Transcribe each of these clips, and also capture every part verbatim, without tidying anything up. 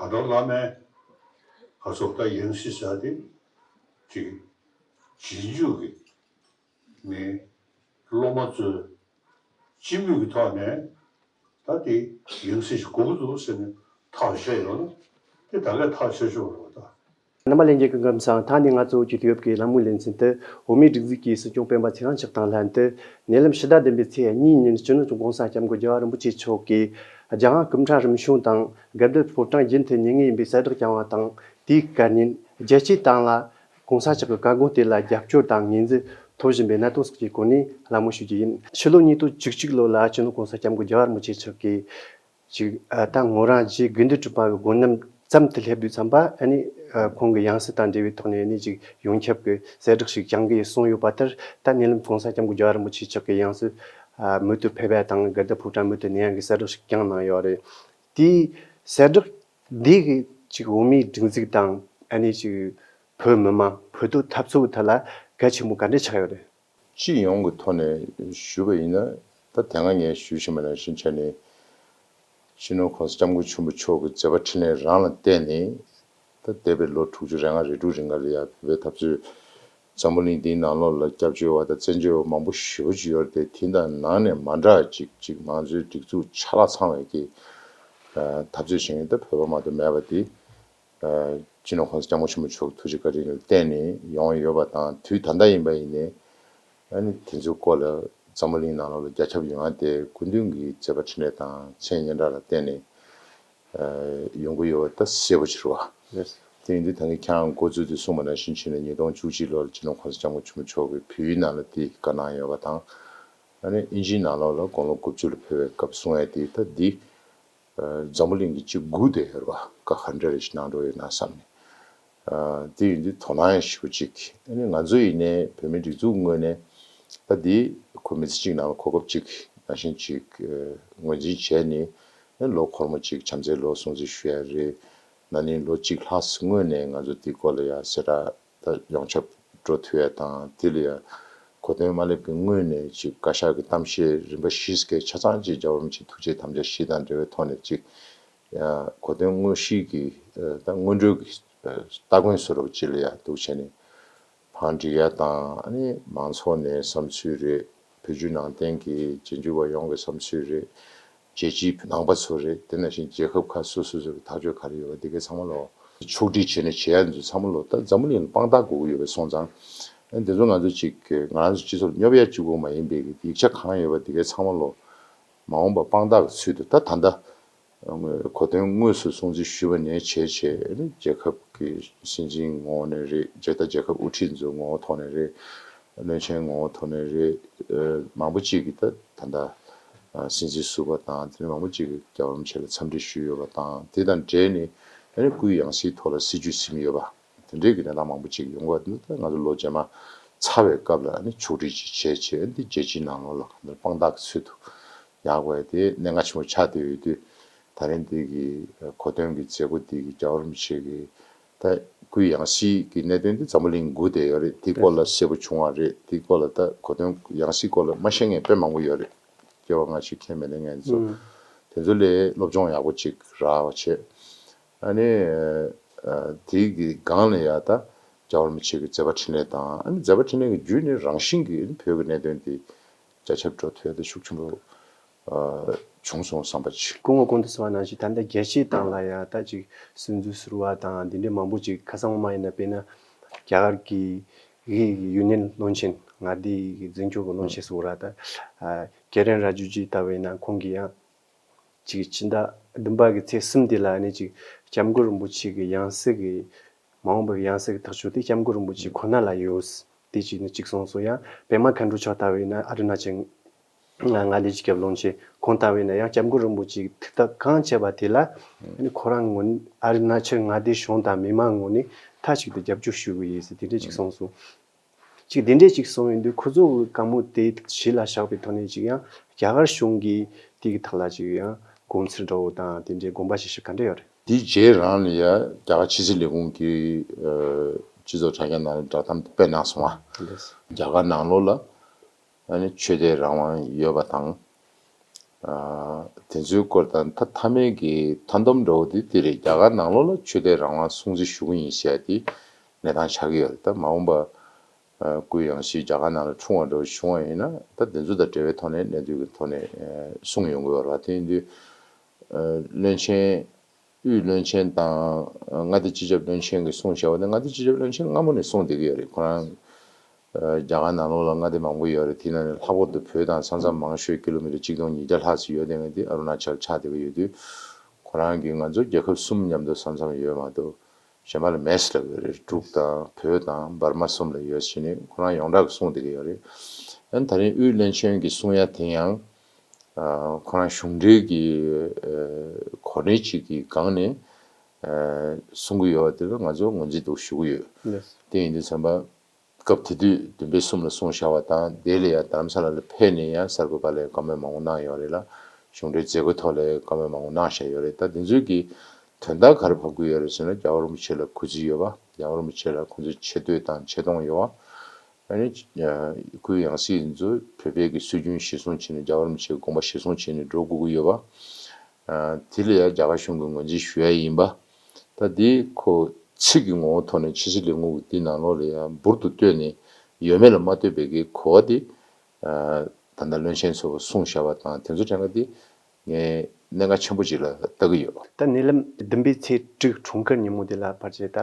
ད་དུང་བླ་མའི་ག་ཚོད་ད་ཡང་སྲིད་ཟེར་དེ་ཅིག་རྗེས་འཇུག་གི་ནི་སློབ་མ་ཚོས་སྤྱི་མོས་ཀྱི་ཐོག་ནས་ད་དེ་ཡང་སྲིད་ཞིག་དགོས་ཀྱི་འདུག་ཟེར་ནས་ཐག་བཅད་ཡོད་ན་དེ་ད་གས་ཐག་ཆོད་ཆོག་རེད་བ་ད། རྣམ་པ་ལྷན་རྒྱས་ཀྱི་ཁམས་བཟང་། ད་ནི་ང་ཚོ་བོད་ཀྱི་དུས་བབ་ཀྱི་ལད་མོ་ལེན་ཚུལ་དུ། འོ་མའི་སྒྲིག་འཛུགས་ཀྱི་སྲིད་སྐྱོང་སྤེན་པ་ཚེ་རིང་མཆོག་དང་ལྷན་དུ། ཉེ་ལམ་ཕྱི་ཟླ་བདུན་པའི་ཚེས་གཉིས་ཉིན་སྤྱི་ནོར་༸གོང་ས་༸སྐྱབས་མགོན་རྒྱལ་བ་རིན་པོ་ཆེ་མཆོག་གིས་རྒྱལ་དབང་སྐུ་ཕྲེང་རིམ་བྱོན་དང་དགའ་ལྡན་ཕོ་བྲང་རྒྱུན་མཐུད་གནང་ངེས་ཡིན་པའི་གསལ་བསྒྲགས་བསྐྱངས་པ་དང་། དེའི་སྐབས་ཉིན་རྒྱལ་སྤྱིའི་སྟེང་ལ་༸གོང་ས་མཆོག་གི་བཀའ་དགོངས་དེ་ལ་རྒྱབ་སྐྱོར་དང་ངོས་འཛིན་ཐོབ་བཞིན་པའི་གནད་དོན་སོགས་ཀྱི་སྐོར་ནས་གླེང་མོལ་ཞུ་རྒྱུ་ཡིན། ཕྱི་ལོ་ཉིས་སྟོང་བཅུ་གཅིག་ལོ་ལ་སྤྱི་ནོར་༸གོང་ས་༸སྐྱབས་མགོན་རྒྱལ་བ་རིན་པོ་ཆེ་མཆོག་གིས་ཅིག་ཨ་ད་ངོ་རང་རྗེ་དགེ་འདུན་གྲུབ་པ་གི་སྒོ་རྣམ་ཙམ་དུ་སླེབས་དུས་ཙམ་པ། ཨ་ནི་ཨ་ཁོང་གི་ཡང་སྲིད་དང་འབྲེལ་བའི་ཐོག་ནས་ཨ་ནི་ཅིག་ཡོངས་ཁྱབ་ཀྱི་གསལ་བསྒྲགས་ཤིག་བསྐྱངས་ཀྱི་གསུངས་ཡོད་པ་ལྟར། ད་ཉེ་ལམ་༸གོང་ས་༸སྐྱབས་མགོན་རྒྱལ་བ་རིན་པོ་ཆེ་མཆོག་གི་ཡང་སྲིད་ཨ་མུ་མཐུད་ཕེབས་པ་དང་། དགའ་ལྡན་ཕོ་བྲང་མུ་མཐུད་གནས་ཡག་གི་གསལ་བསྒྲགས་ཤིག་བསྐྱངས་གནང་ཡོད་རེད། དེའི་གསལ་བསྒྲགས་འདི་གིས་ཅིག་འོ་མའི་སྒྲིག་འཛུགས་དང་ཨ་ནི་ཅིག་བོད་མི་མང་བོད་དོན་འཐབ་རྩོད་ཀྱི་ཐད་ལ་གལ་ཆེན་པོ་ག་འདྲ་ཆགས་ཡོད་རེད། སྤྱི་ཡོངས་ཀྱི་ཐོག་ནས་ཞུས་པ་ཡིན་ན། ད་དེ་སྔ་ངས་ཞུས་བཞིན་པ་ནང་བཞིན་བྱས་ནས། སྤྱི་ནོར་༸གོང་ས་༸སྐྱབས་མགོན་ཆེན་པོ་མཆོག་གི་མཛད་པ་འཕྲིན་ལས་རང་ལ་བརྟེན་ནས། ད་འདས་པའི་ལོ་དྲུག་ཅུ་རེ་ལྔ་རེ་དྲུག་རིང་ག་ལ་ཡ་བོད་པའི་འཐབ་རྩོད་འཛམ་བུ་གླིང་འདིའི་ནང་ལོགས་ལ་སྐྱབས་བཅོལ་བ་དང་བཙན་བྱོལ་བ་མང་པོ་ཞེ་པོ་ཅིག་ཡོད་རེད་དེ། དེ་དང་ནང་ནས་མ་འདྲ་ཅིག་ཅིག་མང་གཙོའི་སྒྲིག་འཛུགས་ཆ་ལག་ཚང་བའི་གི་འཐབ་རྩོད་བྱེད་མཁན་ད་བོད་པ་མ་གཏོགས་མེད་པ་དེ། སྤྱི་ནོར་༸གོང་ས་༸སྐྱབས་མགོན་ཆེན་པོ་མཆོག་ཐུགས་རྗེ་བཀའ་དྲིན་ལ་བརྟེན་ནས་ཡོང་ཡོད་པ་དང་། དུས་ད་ལྟ་ཡིན་པ་ཡིན་ནའི་ཨ་ནི་དེ་ཚོའི་སྐོར་ལ་འཛམ་བུ་གླིང་ནང་ལོགས་ལ་རྒྱ་ཁྱབ་ཡོང་ཡ་དེ་སྐུ་མདུན་གྱི་མཛད་པ་འཕྲིན་ལས་དང་མཚན་སྙན་གྲགས་ལ་བརྟེན་ནས་ཡོང་གི་ཡོད་པ་ད་གསལ་པོ་ཅིག་རེད་བ། དེ་ཡིན་དུས་ད་གིན་ཁྱེད་རང་འགོ་བཙུགས་དུས་གསུངས་པ་ནང་བཞིན་བྱས་ནས། ཉིས་སྟོང་བཅུ་གཅིག་ལོར་སྤྱི་ནོར་༸གོང་ས་༸སྐྱབས་མགོན་ཆེན་པོ་མཆོག་གིས་བལ་ཡུལ་ནང་ལ་དེ་བཀའ་གནང་ཡོད་པ་དང་། ཨ་ནི་དབྱིན་ཇིའི་ནང་ལོགས་ལ་དགུང་ལོ་དགུ་བཅུ་ལ་ཕེབས་པའི་སྐབས་གསུང་ཡ་དེ་ད་འདི། ཨ་འཛམ་བུ་གླིང་གི་སྤྱི་སྒུག་བསྡད་ཡོད་རེད་བ། བཀའ་ག་འདྲ་རེ་ཞིག་གནང་འགྲོ་ཡོད་ན་བསམ་ནས། ཨ་དེ་ཡིན་དུས་དོ་སྣང་ཡང་ཞེ་པོ་ཅིག་ཨ་ནི་ང་ཚོ་ཡིན་ནའི་བོད་མིའི་སྒྲིག་འཛུགས་ངོས་ནས་ད་འདི་ཁོ་མི་ཚེ་གཅིག་ནང་ལ་གོ་སྐབས་ཅིག་ནང་བཞིན་ཅིག་ཨ་ངོས་འཛིན་བྱས་ནས། ཨ་ལོ་འཁོར་མོ་གཅིག་བྱམས་བརྩེའི་ལོ་སྲུང་བརྩི་ཞུ་ཡ་རེད། ན་ནིང་ལོ་གཅིག་ལྷག་སྔོན་ནས་ང་ཚོ་འདི་སྐོར་ལ་ཡ་གསལ་བསྒྲགས་ད་ཡོངས་ཁྱབ་འགྲོ་ཐུབ་ཡ་དང་། དེ་ལ་ཡ་གོ་སྟོན་མ་སླེབས་ཀྱི་སྔོན་ནས་ཅིག་བཀའ་ཤག་གི་གཏམ་བཤད་རིམ་པ་བཞི་ཙམ་ཆ་ཚང་ཅིག་རྒྱལ་བ་རིན་པོ་ཆེའི་ཐུགས་རྗེ་དམ་བཅའ་བཞི་དང་འབྲེལ་བའི་ཐོག་ནས་ཅིག་ཡ་གོ་སྟོན་དངོས་གཞི་གི་ཨ་ད་སྔོན་འགྲོའི་གི་ཨ་སྟ་གོན་བཟོ་འདྲ་པོ་ཅིག་ལ་ཡ་འདུག་བྱས་ནས་བང་སྒྲིག་ཡ་དང་། ཨ་ནི་མང་ཚོགས་ནས་བསམ་ཚུལ་རེད། བོད་བརྒྱུད་ནང་བསྟན་གྱི་རྗེས་འཇུག་པ་ཡོངས་ཀྱི་བསམ་ཚུལ་རེད། རྒྱལ་སྤྱིའི་ནང་པ་ཚོ་རེད། དེ་ནང་བཞིན་རྒྱལ་ཁབ་ཁག་སོ་སོ་སོ་གི་ཐག་གཅོད་ག་རེ་ཡོད་པ་འདི་གའི་ཚང་མ་ལོ་ཕྱོགས་སྒྲིག་བྱས་ནས་བྱེད་ཡ་འདི་ཚོ་ཚང་མ་ལོ་ད་འཛམ་བུ་གླིང་ལ་དཔང་རྟགས་དགོས་ཀྱི་ཡོད་པའི་སོང་ཙང་། ཨ་འདི་ཚོ་ང་ཚོ་ཅིག་ང་རང་ཚོ་སྤྱི་ཚོགས་ལ་སྙོབ་ཡ་གཅིག་པོ་མ་ཡིན་པའི་གི་ཡིག་ཆ་གང་ཡོད་པ་འདི་གའི་ཚང་མ་ལོ་མ་འོངས་པ་དཔང་རྟགས་ཀྱི་ཚུལ་དུ། ད་ད་ལྟ་གོ་སྟོན་དངོས་སུ་སྲུང་བརྩི་ཞུས་པ་ནས་བྱས་བྱས། ཨ་ནི་རྒྱལ་ཁབ་ཀྱི་སྲིད་འཛིན་ངོས་ནས་རེད། རྒྱལ་ད་རྒྱལ་ཁབ་དབུ་ཁྲིད་ཚོའི་ངོ་བོ་ཐོག་ནས་རེད། བློན་ཆེན་ངོ་བོ་ཐོག་ནས་རེད། ཨ་མང་པོ་ཅིག་གིས་ད་ད་ལྟ་ཨ་སྲིད་འཛིན་ཟུར་པ་དང་དེ་འདྲ་མང་པོ་ཅིག་གིས་རྒྱལ་བ་རིན་པོ་ཆེ་ལ་འཚམས་འདྲི་ཞུས་ཡོད་པ་དང་། དེ་དང་འབྲེལ་ནས་ཨ་ནི་སྐུའི་ཡང་སྲིད་ཐོག་ལ་སྲིད་བྱུས་ཟིན་ཡོད་པ་དེ་འདྲའི་གི་གནས་སྟངས་མང་པོ་ཅིག་ཡོང་གི་ཡོད་པ་འདི་ད་ང་ཚོ་ལོ་རྗེས་མ་ཚར་བའི་སྐབས་ལ་ཨ་ནི་ཕྱོགས་སྒྲིག་ཅིག་བྱས་བྱས། ཨ་ནི་རྒྱལ་སྤྱིའི་ནང་ལོགས་ལ་གང་ལྟར་དཔང་རྟགས་ཀྱི་ཚུལ་དུ་ཡག་པ་དེ་གནད་འགག་ཆེན་པོ་ཆགས་བསྡད་ཡོད་དུས། ད་རིང་འདི་གི་གོ་སྟོན་གྱི་མཛད་སྒོ་འདི་གི་རྒྱལ་བ་རིན་པོ་ཆེ་གི་ད་སྐུའི་ཡང་སྲིད་ཀྱི་གནད་དོན་འདི་འཛམ་བུ་གླིང་སྒུག་བསྡད་ཡོད་རེད། དེའི་སྐོར་ལ་གསལ་པོ་བྱུང་བ་རེད། དེའི་སྐོར་ལ་ད་གོ་སྟོན་ཡང་སྲིད་སྐོར་ལ་མ་ཤེས་མཁན་དཔེ་མང་པོ་ཡོད་རེད། སྐྱེ་བ་སྔ་ཕྱི་ཁས་མི་ལེན་མཁན་ཚོ། ཨུམ། དེ་ཚོ་ལ་སློབ་སྦྱོང་ཡག་པོ་ཅིག་རག་པ་བྱས། ཨ་ནི་ཨ་དེའི་གི་སྒང་ལ་ཡ་ད་རྒྱལ་བ་རིན་པོ་ཆེ་གི་མཛད་པ་འཕྲིན་ལས་དང་། ཨ་ནི་མཛད་པ་འཕྲིན་ལས་ཀྱི་བརྒྱུད་ནས་རང་བཞིན་གྱི་བོད་ཀྱི་གནད་དོན་དེ་རྒྱ་ཁྱབ་འགྲོ་ཐུབ་ཡ་དེ་ཤུགས་ཆེན་པོ་ཨ་བྱུང་སོང་བསམ་པ་ཅིག་སྐུ་ངོ་གོང་དུ་གསུངས་པ་ནང་བཞིན་ད་ལྟ་རྒྱལ་སྤྱིའི་སྟེང་ལ་ཡ་ད་ཅིག་སྲིད་འཛིན་ཟུར་པ་དང་དེ་འདྲའི་མང་པོ་ཅིག་ཁ་སང་མ་ཡིན་ན་དཔེར་ན་རྒྱ་གར་གྱི་དབུས་ཡུན་ནན་བློན་ཆེན། མངའ་སྡེའི་འཛིན་སྐྱོང་གི་བློན་ཆེན་ཟུར་པ་ད་ཨ་ཀི་རེན་རི་ཇི་ཇུ་ལྟ་བུ་ཡིན་ན་ཁོང་གིས་ཡང་ཅིག་ཕྱི་ཟླ་བདུན་པ་གི་ཚེས་གསུམ་དེ་ལ་ནི་ཅིག་སྐྱབས་མགོན་རིན་པོ་ཆེ་གི་ཡང་སྲིད་ཀྱི་མ་འོངས་པའི་ཡང་སྲིད་ཀྱི་ཐག་གཅོད་དེ་སྐྱབས་མགོན་རིན་པོ་ཆེ་ཁོ་ན་ལ་ཡོད། དེ་ཅིག་ནི་ཅིག་གསུངས་སོང་། ཡང་པད་མ་མཁའ་འགྲོ་མཆོག་ལྟ་བུ་ཡིན་ན་ཨ་རུ་ན་ཅལ་མངའ་སྡེའི་སྤྱི་ཁྱབ་བློན་ཆེན་ཁོང་ལྟ་བུ་ཡིན་ན་ཡང་སྐྱབས་མགོན་རིན་པོ་ཆེ་གི་ཐུགས་ཐག་གང་བཅད་པ་དེ་ལ་ནི་ཁོ་རང་ངོས་ཨ་རུ་ན་ཅལ་མངའ་སྡེའི་གཞུང་དང་མི་མང་ངོས་ནས་མཐའ་གཅིག་ཏུ་རྒྱབ་སྐྱོར་ཞུ་གི་ཡིན་ཟེར་དེ་འདྲས་ཅིག་གསུངས་སོང་། ཅིག་དེ་འདྲས་ཅིག་སོང་ཡོང་དུས་ཁོ་ཚོ་གི་བཀའ་མོལ་དེ་གཞི་ལ་བཞག་པའི་ཐོག་ནས་ཅིག་ཡང་རྒྱ་གར་གཞུང་གིས་དེ་གི་ཐད་ལ་ཅིག་ཡང་དགོངས་ཚུལ་འདྲ་བོ་དང་དེ་འདྲའི་དགོངས་པ་བཞེས་ཕྱོགས་ག་འདྲ་ཡོད་རེད། དེའི་རྗེས་རང་ལ་ཡ་རྒྱ་གར་ཕྱི་སྲིད་ལས་ཁུངས་ཀྱི་ཨ་སྤྱི་ཚོགས་དྲ་རྒྱ་ནང་ལ་བསྒྲགས་གཏམ་དཔེ་གནང་སོང་ང་། ལགས། རྒྱ་གར་ནང་ལོགས་ལ་ཨ་ནི་ཆོས་དད་རང་དབང་ཡོད་པ་དང་། ཨ། དེ་ཚོའི་སྐོར་དང་ད་མཐའ་མའི་གི་མཐའ་སྡོམ་འདྲ་བོ་དེ་དེ་རེད། རྒྱ་གར་ནང་ལོགས་ལ་ཆོས་དད་རང་དབང་སྲུང་བརྩི་ཞུ་གི་ཡིན་ཟེར་ཡ་དེ་གནས་སྟངས་ཆགས་ཀྱི་ཡོད་རེད། ད་མ་འོངས་པ་ཨ། སྐུའི་ཡང་སྲིད་རྒྱ་གར་ནང་ལ་འཁྲུངས་པ་འདྲ་བོ་བྱུང་བ་ཡིན་ན་ད་དེ་ཚོ་དང་འབྲེལ་བའི་ཐོག་ནས་གནས་ཚུལ་གྱི་ཐོག་ནས་ཨ། གསུངས་ཡོང་གི་ཡོད་རེད་བ། དེ་ཡིན་དུས་ཨ། བློན་ཆེན། དབུས་བློན་ཆེན་དང་མངའ་སྡེ་སྤྱི་ཁྱབ་བློན་ཆེན་གྱིས་གསུངས་བཞག་པ་དེ། མངའ་སྡེ་སྤྱི་ཁྱབ་བློན་ཆེན་སྔ་མོ་ནས་གསུངས་བསྡད་ཀྱི་ཡོད་རེད། ཁོ་རང་ཨ། རྒྱ་གར་ནང་ལོགས་ལ་མངའ་སྡེ་མང་པོ་ཡོད་རེད། དེ་ནང་ནས་ལྷག་པར་དུ་བོད་དང་ས་མཚམས་མང་ཤོས་ཀི་ལོ་མི་ཊར་གཅིག་སྟོང་ཉིས་བརྒྱ་ལྷག་ཙམ་ཡོད་བསྡད་མཁན་དེ་ཨ་རུ་ན་ཅལ་ཆགས་བསྡད་ཀྱི་ཡོད་དུས། ཁོ་རང་གིས་ང་ཚོ་རྒྱལ་ཁབ་གསུམ་མཉམ་དུ་ས་མཚམས་ཡོད་མ་གཏོགས་གཞན་པ་ལ་མེད་ཟེར་ལབ་ཡོད་རེད། འབྲུག་དང་བོད་དང་འབར་མ་གསུམ་ལ་ཡོད་ཟེར་ནས་ཁོ་རང་ཡོངས་གྲགས་ཀྱི་གསུངས་བསྡད་ཀྱི་ཡོད་རེད། ཨ་ནི་ད་རིང་དབུས་བློན་ཆེན་གྱིས་གསུང་ཡ་དེ་ཡང་ཨ། ཁོ་རང་གཞུང་འབྲེལ་གྱི་ཨ། གོ་གནས་ཅིག་གི་སྒང་ནས་ཨ། གསུང་གི་ཡོད་པ་དེ་ལ་ང་ཚོ་ངོས་འཛིན་འདུག་ཞུ་གི་ཡོད། ལགས། དེ་ཡིན་དུས་ཙམ་པ་སྐབས་དེ་དུས་བདུན་པའི་གསུམ་ལ་གསུངས་བཞག་པ་དང་། དེ་ལ་ཡང་རྡ་རམ་ས་ལ་ལ་ཕེབས་ནས་ཡང་གསར་འགོད་པ་ལ་བཀའ་མོལ་མང་པོ་གནང་ཡོད་རེད་ལ། གཞུང་འབྲེལ་མཛད་སྒོའི་ཐོག་ལ་བཀའ་མོལ་མང་པོ་གནང་བཞག་ཡོད་རེད། ད་དེ་ཚོའི་གི་དོན་དག་ག་རེ་ཕབ་ཀྱི་ཡོད་རེད་ཟེར་ན། རྒྱལ་བ་རིན་པོ་ཆེ་ལ་གུས་བརྩི་ཡོད་པ། རྒྱལ་བ་རིན་པོ་ཆེ་ལ་ཁོང་ཚོས་ཆེ་བསྟོད་དང་ཆེ་མཐོང་ཡོད་པ། ཨ་ནི་སྐུའི་ཡང་སྲིད་ཚོ་བོད་པའི་གི་སྲོལ་རྒྱུན་གཞིར་བཟུང་བྱས་ནས། རྒྱལ་བ་རིན་པོ་ཆེའི་དགོངས་པ་གཞིར་བཟུང་བྱས་ནས་འགྲོ་དགོས་ཀྱི་ཡོད་པ། ཨ། དེ་ལ་ཡང་རྒྱ་གར་གཞུང་གིས་ངོས་འཛིན་ཞུ་ཡ་ཡིན་པ། ད་འདི་ཁོ་ཚིག་གི་ངོ་བོ་ཐོག་ནས་ཕྱི་སྲིད་ལས་ཁུངས་ཀྱི་འདི་ནང་ལོགས་ལ་ཡང་འབུར་དུ་བཏོན་ནས་ཡོད་མེད་ལ་མ་ལྟོས་པའི་གི་གོ་བ་དེ་ཨ། ད་ལྟ་བློན་ཆེན་ཚོ་གསུངས་བཞག་པ་དང་དེ་ཚོ་དྲན་ག་དེ་ངས་གནད་འགག་ཆེན་པོ་ཅིག་ལ་ལྟ་གི་ཡོད། ད་ཉེ་ལམ་བདུན་པའི་ཚེས་དྲུག་འཁྲུངས་སྐར་ཉིན་མོ་དེ་ལ་ཕལ་ཆེར་ད་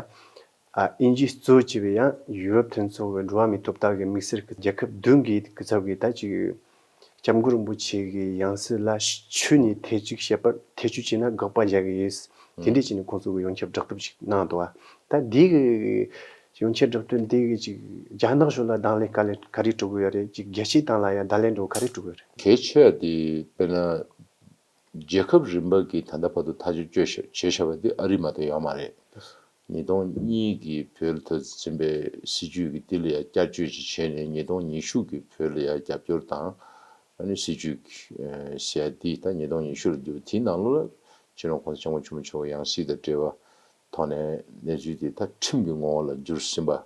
ཨ། དབྱིན་ཇི་གཙོ་བྱས་པའི་ཡང་ཡུ་རོབ་མཐུན་ཚོགས་ཀྱི་འགྲོ་བ་མིའི་ཐོབ་ཐང་གི་དམིགས་བསལ་གྱི་རྒྱལ་ཁབ་བདུན་གྱི་གི་ཚབ་ཀྱིས་ད་ཅིག་སྐྱབས་མགོན་རིན་པོ་ཆེ་གི་ཡང་སྲིད་ལ་ཆོས་ནས་ཐེ་གཅོད་བྱེད་པར་ཐེ་གཅོད་བྱས་ན་དགག་པ་རྒྱག་གི་ཡོད། དེ་འདྲས་བྱས་ནས་ཁོང་ཚོ་གི་ཡོངས་ཁྱབ་བསྒྲགས་གཏམ་ཞིག་གནང་འདུག་བ། ད་འདི་གི་ཡོངས་ཁྱབ་བསྒྲགས་གཏམ་འདི་གི་ཅིག་རྒྱ་ནག་ཕྱོགས་ལ་གདོང་ལེན་ག་ལེ་ག་རེ་སྤྲོད་གི་ཡོད་རེད། ཅིག་རྒྱལ་སྤྱིའི་སྟེང་ལ་ཡང་བརྡ་ལན་འདྲ་བོ་ག་རེ་སྤྲོད་གི་ཡོད་རེད། གལ་ཆེ་བ་དེ་དཔེར་ན་རྒྱལ་ཁབ་རིམ་པ་གིས་ད་ལྟ་བར་དུ་ཐག་གཅོད་བྱས་བཞག་པ་དེ་ཨ་རི་མ་གཏོགས་ཡོད་མ་རེད། ཉིས་སྟོང་གཉིས་ཀྱི་བོད་ལ་ཐོག་འཛིན་པའི་སྲིད་ཇུས་ཀྱི་དེ་ལ་ཡང་བསྐྱར་བཅོས་ཅིག་བྱས་ནས་ཉིས་སྟོང་ཉི་ཤུ་གི་བོད་ལ་ཡང་རྒྱབ་སྐྱོར་དང་། ཨ་ནི་སྲིད་ཇུས་ཀྱི་ཨ་ཟེར་ཡ་དེ་ད་ཉིས་སྟོང་ཉི་ཤུ་ལ་བསྡུ་བ་དེའི་ནང་ལོགས་ལ་སྤྱི་ནོར་༸གོང་ས་༸སྐྱབས་མགོན་ཆེན་པོ་མཆོག་ཡང་སྲིད་དང་འབྲེལ་བ་ཐོག་ནས་གནས་ཚུལ་དེ་ད་ཁྲིམས་ཀྱི་ངོ་བོ་ལ་འགྱུར་ཟིན་པ།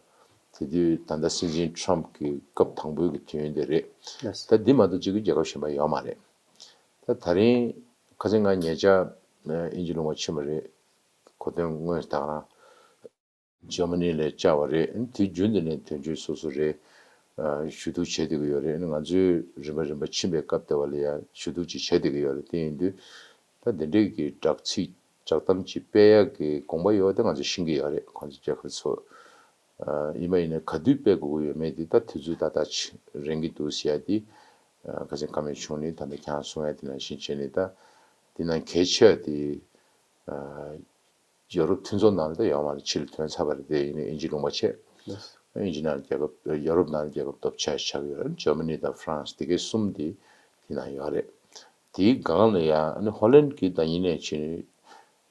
དེ་དུས་ད་ལྟ་སྲིད་འཛིན་ཊརམ་ཕི་གི་སྐབས་དང་པོའི་གི་དུས་ཡུན་དེ་རེད། ལགས། ད་འདི་མ་གཏོགས་གཅིག་གི་རྒྱལ་ཁབ་གཞན་པ་ཡོད་མ་རེད། ད་ད་རིང་ཁ་སང་ང་ཉེ་ཆར་ཨ་དབྱིན་ཇི་ལུང་པ་ཕྱིན་པ་རེད། གོ་སྟོན་དངོས་ད་ག་རང་འཇར་མ་ནི་ལ་བཅར་བ་རེད། དེ་རྒྱུན་དུ་ནས་དོན་གཅོད་སོ་སོ་རེད། ཨ་ཞུ་གཏུག་བྱེད་བསྡད་ཀྱི་ཡོད་རེད། ང་ཚོའི་རིམ་པ་རིམ་པ་ཕྱིན་པའི་སྐབས་དེ་བ་ལ་ཡང་ཞུ་གཏུག་ཅིག་བྱེད་བསྡད་ཀྱི་ཡོད་རེད། དེ་ཡིན་དུས་ད་འདི་འདྲའི་གི་བསྒྲགས་ཚིག་བསྒྲགས་གཏམ་ཅིག་སྤེལ་ཡག་གི་དགོངས་པ་ཡོད་པ་དེ་ང་ཚོས་ཤེས་ཀྱི་ཡོད་རེད། ཁོང་ཚོ་རྒྱལ་ཁབ་ཚོ། ཨ་ཡིན་པ་ཡིན་ན་ག་དུས་སྤེལ་དགོས་ཀྱི་ཡོད་མེད་དེ་ད་དུས་ཚོད་ཏག་ཏག་ཅིག་རན་གྱི་འདུག་ཟེར་ཡ་དེ་ཨ་ཁ་སང་བཀའ་མོལ་བྱུང་ནས་ད་ལྟ་ཁྱེད་རང་གསུང་ཡ་དེ་ནང་བཞིན་བྱས་ནས། ད་དེ་ནང་གལ་ཆེ་བ་དེ་ཨ་ཡོ་རོབ་མཐུན་ཚོགས་ནང་ལ་ད་ཡོད་མ་རེད། ཕྱི་ལ་ཐོན་ཚར་བ་རེད། དེ་ཡིན་ནའི་དབྱིན་ཇི་ལུང་པ་བྱས། ལགས། དབྱིན་ཇི་ནང་ལ་རྒྱལ་ཁབ་ཡོ་རོབ་ནང་ལ་རྒྱལ་ཁབ་སྟོབས་ཆེ་ཆགས་ཀྱི་ཡོད་རེད། འཇར་མ་ནི་དང་ཧྥ་རན་སི་དེ་གའི་གསུམ་དེ་དེ་ནང་ཡོད་རེད། དེའི་སྒང་ལ་ཡང་ཨ་ནི་ཧོ་ལན་གྱིས་ཟླ་ཉིན་ནས་ཕྱིན་ནས་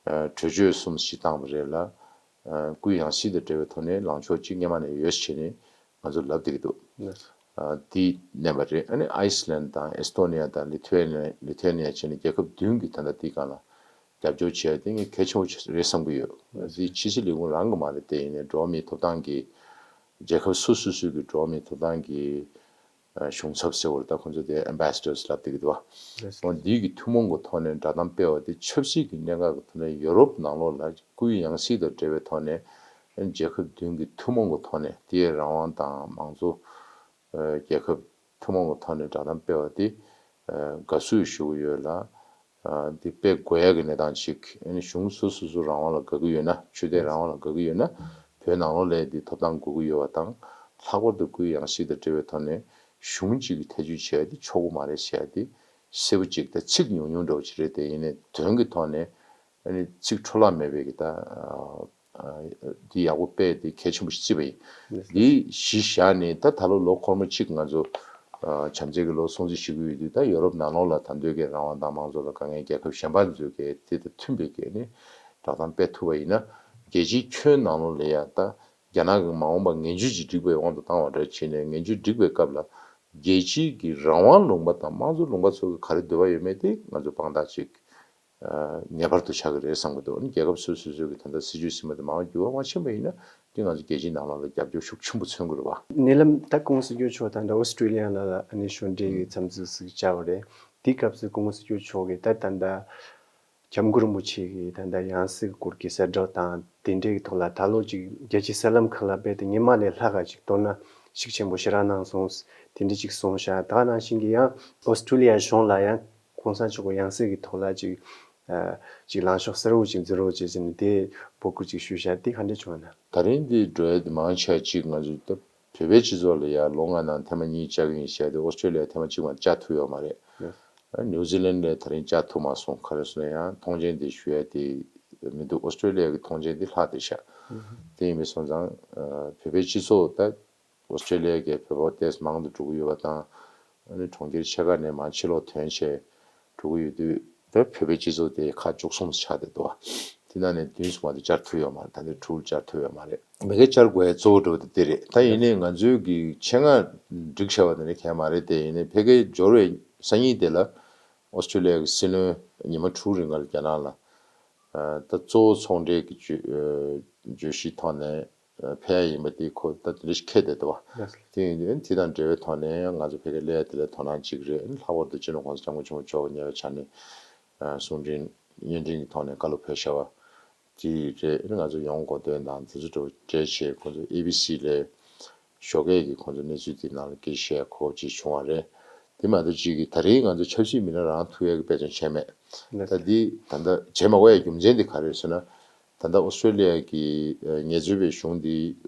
ཨ་གྲོས་ཆོད་གསུམ་ཞིག་བཏང་བ་རེད་ལ། ཨ་སྐུའི་ཡང་སྲིད་དང་འབྲེལ་བའི་ཐོག་ནས་ལངས་ཕྱོགས་གཅིག་སྔོན་མ་ནས་ཡོད་ཟེར་ནས་ང་ཚོ་ལབ་བསྡད་ཀྱི་འདུག། ལགས། ཨ་དེ་བསྣན་པ་རེད། ཨ་ནི་ཨའི་སི་ལན་དང་ཨེ་སི་ཐོ་ནི་ཡ་དང་ལི་ཐུ་ཝེ་ནི་ལི་ཐུ་ཝེ་ནི་ཡ་བྱས་ནས་རྒྱལ་ཁབ་བདུན་གྱིས་ད་ལྟ་དེའི་སྒང་ལ་རྒྱབ་སྐྱོར་བྱས་ཏེ་ངས་གལ་ཆེན་པོ་རེད་བསམ་གྱི་ཡོད། འདི་ཕྱི་སྲིད་ལས་ཁུངས་རང་གི་མ་རེད་དེ། ཡིན་ནའི་འགྲོ་བ་མིའི་ཐོབ་ཐང་གི་རྒྱལ་ཁབ་སོ་སོ་སོ་སོའི་གི་འགྲོ་བ་མིའི་ཐོབ་ཐང་གི་ཨ་གཞུང་ཚབ་ཟེར་བ་རེད། ད་ཁོང་ཚོ་དེ་ཨེམ་བྷེ་སི་ཌར་ལབ་བསྡད་ཀྱི་འདུག་བ། འོ་འདི་གི་ཐུན་མོང་གི་ཐོག་ནས་བསྒྲགས་གཏམ་སྤེལ་བ་དེ་ཆབ་སྲིད་ཀྱི་གནད་འགག་གི་ཐོག་ནས་ཡོ་རོབ་ནང་ལོགས་ལ་སྐུའི་ཡང་སྲིད་དང་འབྲེལ་བའི་ཐོག་ནས་རྒྱལ་ཁབ་བདུན་གྱི་ཐུན་མོང་གི་ཐོག་ནས་དེའི་རང་དབང་དང་མང་གཙོ། ཨ་རྒྱལ་ཁབ་ཐུན་མོང་གི་ཐོག་ནས་བསྒྲགས་གཏམ་སྤེལ་བ་དེ་ཨ་དགའ་བསུ་ཞུ་གི་ཡོད་ལ། ཨ་འདི་སྤེལ་དགོས་ཡ་གི་གནས་སྟངས་ཤིག། ཨ་ནི་གཞུང་སོ་སོ་སོ་རང་དབང་ལ་དགའ་གི་ཡོད་ན། ཆོས་དད་རང་དབང་ལ་དགའ་གི་ཡོད་ན། བོད་ནང་ལོགས་ལ་འདི་ཐོབ་ཐང་དགོས་ཀྱི་ཡོད་པ་དང་། ལྷག་པར་དུ་སྐུའི་ཡང་སྲིད་དང་འབྲེལ་བའི་ཐོག་ནས་གཞུང་གཅིག་གིས་ཐེ་བྱུས་བྱེད་ཡ་འདི་ཆོག་གི་མ་རེད་ཟེར་ཡ་འདི་གསལ་པོ་ཅིག། ད་ཚིག་ཉུང་ཉུང་འདྲ་བོ་ཅིག་རེད་དེ། ཡིན་ནའི་དོན་གྱི་ཐོག་ནས་ཨ་ནི་ཚིག་འཕྲོ་བརླག་མེད་པའི་གི་ད་ཨ་འདི་ཡག་པོ་སྤེལ་ཏེ་གལ་ཆེན་པོ་ཞིག་བརྩིས་པ་ཡིན། འདི་གཞི་བཞག་ནས་ད་ད་ལོ་ལོ་འཁོར་མོ་གཅིག་ང་ཚོ་ཨ་བྱམས་བརྩེ་གི་ལོ་སྲུང་བརྩི་ཞུ་གི་ཡོད་དུས། ད་ཡོ་རོབ་ནང་ལོགས་ལ་ད་ལྟའི་གི་རང་དབང་དང་མང་གཙོ་ལ་དཀའ་ངལ་རྒྱལ་ཁབ་གཞན་པ་ཚོས་གི་དེ་དང་མཐུན་པའི་གི་ནི་བསྒྲགས་གཏམ་སྤེལ་ཐུབ་པ་ཡིན་ན། རྒྱལ་སྤྱིའི་ཁྱོན་ནང་ལོགས་ལ་ཡ་ད་རྒྱ་ནག་གི་མ་འོངས་པ་ངན་ཇུས་ཅིག་སྒྲིག་པའི་དབང་དུ་བཏང་བ་འདྲ་བྱས་ནས། ངན་ཇུས་སྒྲིག་པའི་སྐབས་ལ་རྒྱལ་སྤྱིའི་གི་རང་དབང་ལུང་པ་དང་དམངས་གཙོ་ལུང་པ་ཚོ་གི་ག་རེ་འདོད་པ་ཡོད་མེད་དེ་ང་ཚོ་དཔང་རྟགས་ཅིག་ཨ་ངེས་པར་དུ་ཆགས་ཀྱི་རེད་བསམ་གྱི་འདུག། རྒྱལ་ཁབ་སོ་སོ་སོ་གི་ད་ལྟ་སྲིད་ཇུས་ཟིན་པ་དེ་མར་འགྱུར་བ་མ་ཕྱིན་པ་ཡིན་ན། དེ་ང་ཚོ་རྒྱལ་སྤྱིའི་ནང་ལོགས་ལ་རྒྱབ་སྐྱོར་ཤུགས་ཆེན་པོ་མཚོན་གྱི་རེད་བ། ཉེ་ལམ་ད་ྋགོང་ས་མཆོག་ད་ལྟ་ཨོ་སི་ཀྲི་ལི་ཡ་ནང་ལ་ཨ་ནི་གཞུང་འབྲེལ་གྱི་འཚམས་གཟིགས་ཤིག་བཅར་བ་རེད། དེའི་སྐབས་སུ་སྐུ་ངོ་སྲིད་སྐྱོང་མཆོག་གིས་ད་ད་ལྟ་སྐྱབས་མགོན་རིན་པོ་ཆེ་གི་ད་ལྟ་ཡང་སྲིད་སྐོར་གྱི་གསལ་བསྒྲགས་དང་དེ་འབྲེལ་གྱི་ཐོག་ལ་ད་ལོ་ཅིག་རྒྱལ་སྤྱིའི་གསར་ལམ་ཁག་ལ་རྦད་དེ་ཉི་མ་ལས་ལྷག་ག་ཅིག་དོ་སྣང་ཤུགས་ཆེན་པོ་ཞེ་དྲག་གནང་སོང་། དེ་འདྲ་ཅིག་གསུངས་ཤག་ད་ག་ནང་བཞིན་གྱི་ཡང་ཨོ་སི་ཀྲུ་ལི་ཡ་གཞུང་ལ་ཡང་གོང་ས་མཆོག་གི་ཡང་སྲིད་ཀྱི་ཐོག་ལ་ཅིག་ཨ་ཅིག་ལངས་ཕྱོགས་གསལ་བོ་ཅིག་འཛིན་རོགས་བྱེད་ཟེར་ནས་དེ་འབོད་སྐུལ་ཅིག་ཞུས་ཤག་དེ་ག་འདྲ་བྱུང་བ་ན། ད་རིང་འདི་འགྲོ་ཡ་དེ་མང་ཆེ་བ་ཅིག་ང་ཚོ་ད་བོད་པའི་སྤྱི་ཚོགས་ལ་ཡ་ལོ་ལྔ་ནང་ཐེངས་མ་གཉིས་བཅར་གྱི་ཡིན་ཟེར་ཏེ་ཨོ་སི་ཀྲུ་ལི་ཡ་ཐེངས་མ་གཅིག་མ་བཅར་ཐུབ་ཡོད་མ་རེད། ཡ། ཨ་ནིའུ་ཛི་ལན་ལ་ད་རིང་བཅར་ཐུབ་མ་སོང་། ག་རེ་ཟེར་ན་ཡང་མཐོང་མཆན་དེ་ཞུ་ཡ་དེ་མི་འདུག་ཨོ་སི་ཀྲུ་ལི་ཡ་གི་མཐོང་མཆན་དེ་ལྷག་བསྡད་ཤག་དེ་ཡིན་པ་སོང་ཙང་ཨ་བོད་པའི་སྤྱི་ཚོགས་ད་ཨོ་སི་ཀྲུ་ལི་ཡ་གི་བོད་པ་ཏོག་ཙམ་མང་དུ་འགྲོ་གི་ཡོད་པ་དང་། ཨ་ནི་གྲོང་ཁྱེར་ཆེ་ཁག་ནས་མར་ཕྱིར་ལོག་ཐོན་བྱས་འགྲོ་གི་ཡོད་དུས་ད་བོད་པའི་སྤྱི་ཚོགས་དེ་ཁག་བཅུ་གསུམ་ཆགས་བསྡད་འདུག་དེ་ནང་ནས་བདུན་ཙམ་མ་གཏོགས་བཅར་ཐུབ་ཡོད་མ་རེད། ད་ལྟ་དྲུག་བཅར་ཐུབ་ཡོད་མ་རེད། མ་གིར་བཅར་དགོས་ཡ་གཙོ་བོ་འདྲ་བོ་དེ་དེ་རེད། ད་ཡིན་ནའི་ང་ཚོའི་གི་ཆེད་མངགས་བསྒྲིགས་བྱས་པ་དེ་ནི་གང་ཡང་མ་རེད་དེ། ཡིན་ནའི་ཕ་གིར་འབྱོར་བའི་སང་ཉིན་དེ་ལ་ཨོ་སི་ཀྲུ་ལི་ཡ་གི་སྲིད་བློན་ཉི་མ་དྲུག་རིང་ལ་རྒྱ་ནག་ལ་ད་གཙོ་བོ་ཚོང་འབྲེལ་གྱི་བརྗོད་ཨ་བརྗོད་གཞིའི་ཐོག་ནས་ཕེབས་ཡ་ཡིན་པ་དེ་ཁོ་ད་དེ་འདྲ་ཞིག་འཁེལ་བསྡད་འདུག་བ། དེ་ཡིན་དུས་དེ་དང་འབྲེལ་བའི་ཐོག་ནས་ང་ཚོ་ཕ་གིར་སླེབས་ཡ་དེ་ལ་དོ་སྣང་གཅིག་རེད། ལྷག་པར་དུ་སྤྱི་ནོར་༸གོང་ས་༸སྐྱབས་མགོན་ཆེན་པོ་མཆོག་ཉེ་བའི་ཆར་ནས་གསུང་འཕྲིན་བརྙན་འཕྲིན་གྱི་ཐོག་ནས་བཀའ་སློབ་ཕེབས་བཞག་པ་དེ་རེད། ང་ཚོ་ཡོང་གོ་དོན་དང་དེ་ཚོ་འདྲ་བོ་འབྲེལ་བྱས་ཁོང་ཚོ་ཨེ་བི་སི་ལས་ཞོགས་ཀས་ཀྱི་ཁོང་ཚོ་གནས་ཚུལ་དེ་ནང་ལ་སྐད་ཆ་བཤད་གོ་ཅིག་བྱུང་བ་རེད། དེ་མ་གཏོགས་ཅིག་གི་ད་རེས་ང་ཚོ་ཆབ་སྲིད་མི་སྣ་རང་ཐུག་ཡ་གི་དཔེ་མཚོན་བྱས་མེད། ད་འདི་ད་ལྟ་བྱེད་མ་དགོས་ཡ་རྒྱུ་མཚན་དེ་ག་རེ་རེད་ཟེར་ན། ད་ལྟ་ཨོ་སི་ཀྲོ་ལི་ཡ་གི་ངལ་རྩོལ་བའི་གཞུང་འདི་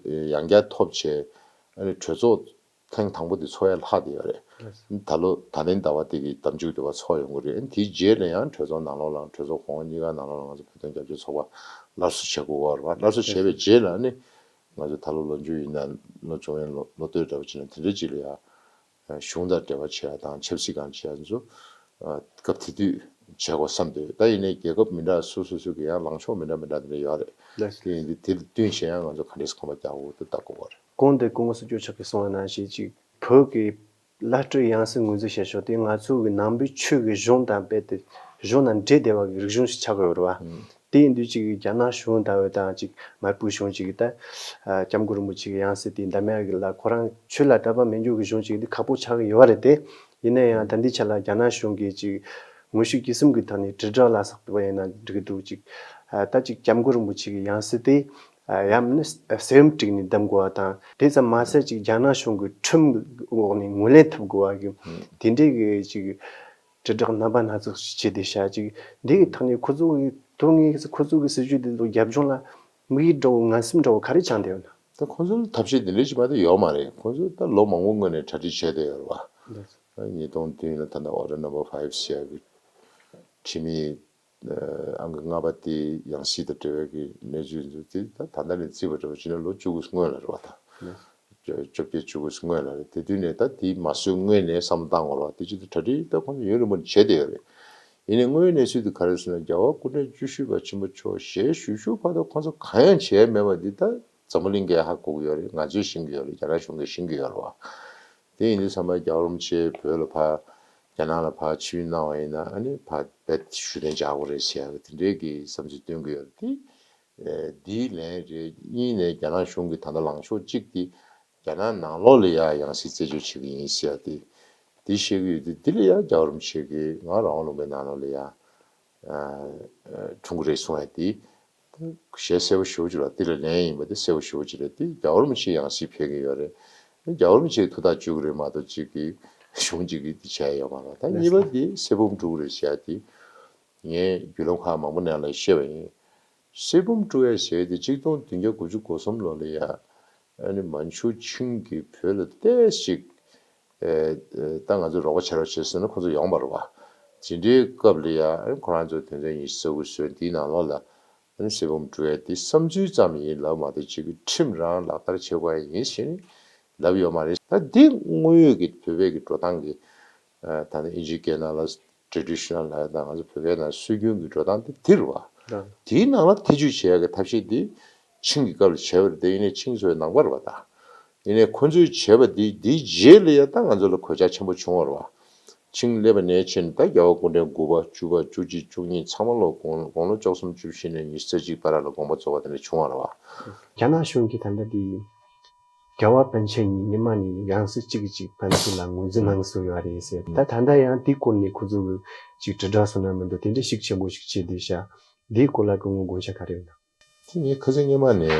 ཡང་བསྐྱར་ཐོབ་བྱས་ཨ་ནི་གྲོས་ཚོགས་ཐེངས་དང་པོ་དེ་ཚོགས་ཡ་ལྷག་བསྡད་ཡོད་རེད། ད་ལོ་ད་ལན་ཟླ་བ་དེ་གི་ཟླ་མཇུག་དེ་བར་ཚོགས་ཡོང་གི་རེད། དེའི་རྗེས་ལ་ཡང་གྲོས་ཚོགས་ནང་ལོགས་ལ་གྲོས་ཚོགས་གོང་འོག་གཉིས་ཀ་ནང་ལོགས་ལ་ང་ཚོ་བོད་དོན་རྒྱབ་སྐྱོར་ཚོགས་པ་སླར་གསོ་བྱེད་དགོས་པ་རེད་བ། སླར་གསོ་བྱས་པའི་རྗེས་ལ་ནི་ང་ཚོ་ད་ལོ་ལོ་མཇུག་ཡིན་ན་ལོ་བཅོ་ལྔའི་ལོ་ལོ་སྟོད་འདྲ་བ་བྱས་ན་དེ་འདྲའི་རྗེས་ལ་ཡང་གཞུང་དང་འབྲེལ་བ་བྱེད་ཡ་དང་ཆབ་སྲིད་སྒང་བྱེད་ཡ་ཚོ་སྐབས་དེ་དུས་བྱེད་དགོས་བསམ་འདུག་ད་ཡིན་ནའི་རྒྱལ་ཁབ་མི་འདྲ་སོ་སོ་སོ་གི་ཡང་ལངས་ཕྱོགས་མི་འདྲ་མི་འདྲ་དེ་འདྲ་ཡོད་རེད། དེ་ཡིན་དུས་དེ་ལ་བསྟུན་བྱས་ཡང་ང་ཚོ་ག་འདྲས་གོམ་པ་རྒྱག་དགོས་འདུག་ལྟ་དགོས་པ་རེད། གོང་དུ་སྐུ་ངོ་སྲིད་སྐྱོང་མཆོག་གིས་གསུངས་པ་ནང་བཞིན་ཅིག་བོད་ཀྱི་བླ་སྤྲུལ་ཡང་སྲིད་ངོས་འཛིན་བྱེད་ཕྱོགས་དེ་ང་ཚོ་གི་ནང་པའི་ཆོས་ཀྱི་གཞུང་དང་རྦད་དེ་གཞུང་དང་འབྲེལ་བསྡད་པ་གི་རིག་གཞུང་ཞིག་ཆགས་ཀྱི་ཡོད་རེད་བ། དེ་ཡིན་དུས་ཅིག་རྒྱ་ནག་གཞུང་ལྟ་བུ་དང་ཅིག་མར་པུའུ་གཞུང་ཅིག་གིས་ད་སྐྱབས་མགོན་རིན་པོ་ཆེ་གི་ཡང་སྲིད་དེ་འདམ་ཡག་གི་ལ་ཁོ་རང་ཆོས་ལ་དད་པ་མེད་འཇོག་གི་གཞུང་ཅིག་འདི་ཁག་པོ་ཆགས་ཀྱི་ཡོད་རེད་དེ། ཡིན་ན་ཡང་ད་འདི་ཆ་ལ་རྒྱ་ནག་གཞུང་གིས་ཅིག་དངོས་ཤུགས་ཇི་གསུམ་གྱི་ཐོག་ནས་དྲིལ་བསྒྲགས་ལ་སོགས་པ་ཡིན་ན་འགྲིག་གི་འདུག་ཅིག་ད་ཅིག་སྐྱབས་མགོན་རིན་པོ་ཆེ་གི་ཡང་སྲིད་དེ་ཡང་ན་གསེར་བུམ་བསྒྲིགས་ནས་བདམས་དགོས་པ་དང་། དེ་ཙམ་མ་ཟད་ཅིག་རྒྱ་ནག་གཞུང་གི་ཁྲིམས་འོག་ནས་ངོས་ལེན་ཐུབ་དགོས་པ་གི་དེ་འདྲའི་གི་ཅིག་དྲིལ་བསྒྲགས་རྣམ་པ་སྣ་ཚོགས་ཤིག་བྱས་ཏེ་བཞག་ཅིག་འདི་གི་ཐོག་ནས་ཁོ་ཚོ་གི་དོན་དངོས་ཀྱི་ཁོ་ཚོ་གི་སྲིད་ཇུས་འདི་ཚོ་རྒྱབ་ལྗོངས་ལ་དམིགས་ཡུལ་འདྲ་བོ་ངན་སེམས་འདྲ་བོ་ག་རེ་བཅངས་བསྡད་ཡོད་ན། ད་ཁོ་ཚོར་ཐབས་ཤེས་འདི་འདྲའི་ཅིག་མ་གཏོགས་ཡོད་མ་རེད། ཁོ་ཚོ་ད་ལོ་མང་པོ་སྔོན་ནས་གྲ་སྒྲིག་བྱས་བསྡད་ཡོད་རེད་བ། ཉིས་སྟོང་བདུན་ལ་ད་ལྟ་Order Number Five ཟེར་ཡག་གི་ཁྲིམས་ཡིག་ཨང་ཀི་ལྔ་པ་དེ་ཡང་སྲིད་དང་འབྲེལ་བའི་གི་གནས་ཚུལ་འདུག་དེ་ད་ད་ལྟ་ནས་བརྩིས་པ་འདྲ་བོ་བྱས་ན་ལོ་བཅུ་དགུ་སྔོན་ལ་རེད་བ། ད་བཅོ་བརྒྱད་བཅུ་དགུ་སྔོན་ལ་རེད། དེ་དུས་ནས་ད་དེ་མ་བཟོས་སྔོན་ནས་བསམ་བློ་བཏང་དགོས་རེད་བ། དེ་ཅི་ད་གྲ་སྒྲིག་ད་ཁོང་ཚོ་ཡུན་རིང་པོ་ནས་བྱས་བསྡད་ཡོད་རེད། ཡིན་ནའི་དངོས་ཡོད་གནས་ཚུལ་དེ་ག་རེ་ཟེར་ན་རྒྱལ་བ་སྐུ་ཕྲེང་བཅུ་བཞི་པ་ཆེན་པོ་མཆོག་ཞལ་བཞུགས་བཞུགས་བར་དུ་ཁོང་ཚོ་གང་ཡང་བྱས་མེད་པ་འདི་ད་འཛམ་བུ་གླིང་གིས་ཧ་གོ་གི་ཡོད་རེད། ང་ཚོས་ཤེས་ཀྱི་ཡོད་རེད། རྒྱ་ནག་གཞུང་གིས་ཤེས་ཀྱི་ཡོད་རེད་བ། དེ་ཡིན་དུས་ཙམ་པ་རྒྱལ་བ་རིན་པོ་ཆེ་བོད་ལ་ཕར་རྒྱ་ནག་ལ་ཕར་ཆིབས་བསྒྱུར་གནང་བ་ཡིན་ན་ཨ་ནི་ཕར་རྦད་ཞུ་གཏན་འཇགས་དགོས་རེད་ཟེར་ཡག་གི་དེ་འདྲའི་གི་བསམ་ཚུལ་སྟོན་གྱི་ཡོད་རེད། དེ་འདིའི་ལན་རེད། གཉིས་ནས་རྒྱ་ནག་གཞུང་གི་ད་ལྟ་ལངས་ཕྱོགས་གཅིག་དེ་རྒྱ་ནག་ནང་ལོགས་ལ་ཡ་ཡང་སྲིད་རྩད་གཅོད་བྱེད་ཀྱི་ཡིན་ཟེར་ཡག་དེ་དེ་བཤད་ཀྱི་ཡོད་དུས་འདི་ལ་ཡ་རྒྱལ་བ་རིན་པོ་ཆེ་གིས་ང་རང་དབང་ལུང་པའི་ནང་ལོགས་ལ་ཡ་འཁྲུངས་ཀྱི་རེད་གསུང་ཡ་དེ། ཞལ་གསལ་པོ་ཞེ་པོ་ཅིག་ལ་འདི་ལ་ལན་ཡིན་པ་དེ་གསལ་པོ་ཞེ་པོ་ཅིག་རེད། དེ་རྒྱལ་བ་རིན་པོ་ཆེ་ཡང་སྲིད་ཕེབས་ཀྱི་ཡོད་རེད། རྒྱལ་བ་རིན་པོ་ཆེ་ཐུགས་ཐག་གཅོད་ཀྱི་རེད་མ་གཏོགས་གཅིག་གིས་གཞུང་གཅིག་གིས་འདི་བྱས་ཡོད་མ་རེད། ད་གཉིས་པ་དེ་གསེར་བུམ་དཀྲུག་རེད་ཟེར་ཡ་དེ་ངས་བརྒྱུད་ལམ་ཁག་མང་པོ་ནང་ལ་བཤད་པ་ཡིན། གསེར་བུམ་དཀྲུག་ཡ་ཟེར་ཡ་དེ་གཅིག་སྟོང་བདུན་བརྒྱ་དགུ་བཅུ་གོ་གསུམ་ལོ་ལ་ཡ་ཨ་ནི་མན་ཆུ་ཆིང་གིས་བོད་ལ་ཏོག་ཙམ་ཅིག་ཨེ་ཨེ་ད་ང་ཚོས་རོགས་པ་བྱེད་རོགས་བྱེད་ཟེར་ན་ཁོ་ཚོ་ཡོང་བ་རེད་བ། དེ་འདྲའི་སྐབས་ལ་ཡ་ཨ་ནི་ཁོ་རང་ཚོ་དོན་ཚན་ཉི་ཤུ་རྩ་དགུ་བཟོས་འདིའི་ནང་ལོགས་ལ་ཨ་ནི་གསེར་བུམ་དཀྲུག་ཡ་དེ་བསམ་ཚུལ་ཙམ་ཡིན་ལབ་མ་གཏོགས་ཅིག་གི་ཁྲིམས་རང་ལག་བསྟར་བྱེད་དགོས་ཡ་ཡིན་ཞེས་ནི་ལབ་ཡོད་མ་རེད། ད་འདི་དངོས་ཡོད་ཀྱི་བོད་པའི་གི་འགྲོ་སྟངས་ཀྱི་ཨ་ད་ནི་ཨིན་ཇིའི་སྐད་ནང་ལ་traditional་ལབ་ཡ་དང་ང་ཚོ་བོད་སྐད་ནང་སྲོལ་རྒྱུན་གྱི་འགྲོ་སྟངས་དེ་འདི་རེད་བ། དེའི་ནང་ལ་ཐེ་བྱུས་བྱེད་ཡ་གི་ཐབས་ཤེས་འདི་ཆིང་གི་སྐབས་ལ་བྱས་པ་རེད་དེ། ཡིན་ནའི་ཆིང་ཚོའི་ནང་པ་རེད་བ་ད། ཡིན་ནའི་ཁོ་ཚོས་བྱས་པ་འདི་འདིའི་རྗེས་ལ་ཡ་ད་ང་ཚོ་ལ་གོད་ཆག་ཆེན་པོ་བྱུང་བ་རེད་བ། ཆིང་སླེབས་པ་ནས་ཕྱིན་ད་རྒྱལ་བ་སྐུ་ཕྲེང་དགུ་པ་བཅུ་པ་བཅུ་གཅིག་བཅུ་གཉིས་ཚང་མ་ལོ་དགུང་དགུང་ལོ་བཅུ་གསུམ་བཅུ་བཞི་ནས་ཉི་ཤུ་རྩ་གཅིག་བར་ལ་དགོངས་པ་རྫོགས་པ་དེ་འདྲ་བྱུང་བ་རེད་བ། རྒྱ་ནག་གཞུང་གིས་ད་ལྟ་འདི་ རྒྱལ་བ་པཎ་ཆེན་གཉིས་སྔོན་མ་ནས་ཡང་སྲིད་གཅིག་གིས་གཅིག་ཕན་ཚུན་ལ་ངོས་འཛིན་གནང་སྲོལ་ཡོད་རེད་ཟེར། ད་ད་ལྟ་ཡང་དེའི་སྐོར་ནས་ཁོ་ཚོ་གིས་ཅིག་དྲིལ་བསྒྲགས་སོང་ན་མི་འདུག་དེ་འདྲ་ཤུགས་ཆེན་པོ་ཞིག་བྱས་བསྡད་ཤག་འདིའི་སྐོར་ལ་སྐུ་ངོ་དགོངས་འཆར་ག་རེ་ཡོད་ན། དེ་ངས་ཁ་སང་སྔོན་མ་ནས་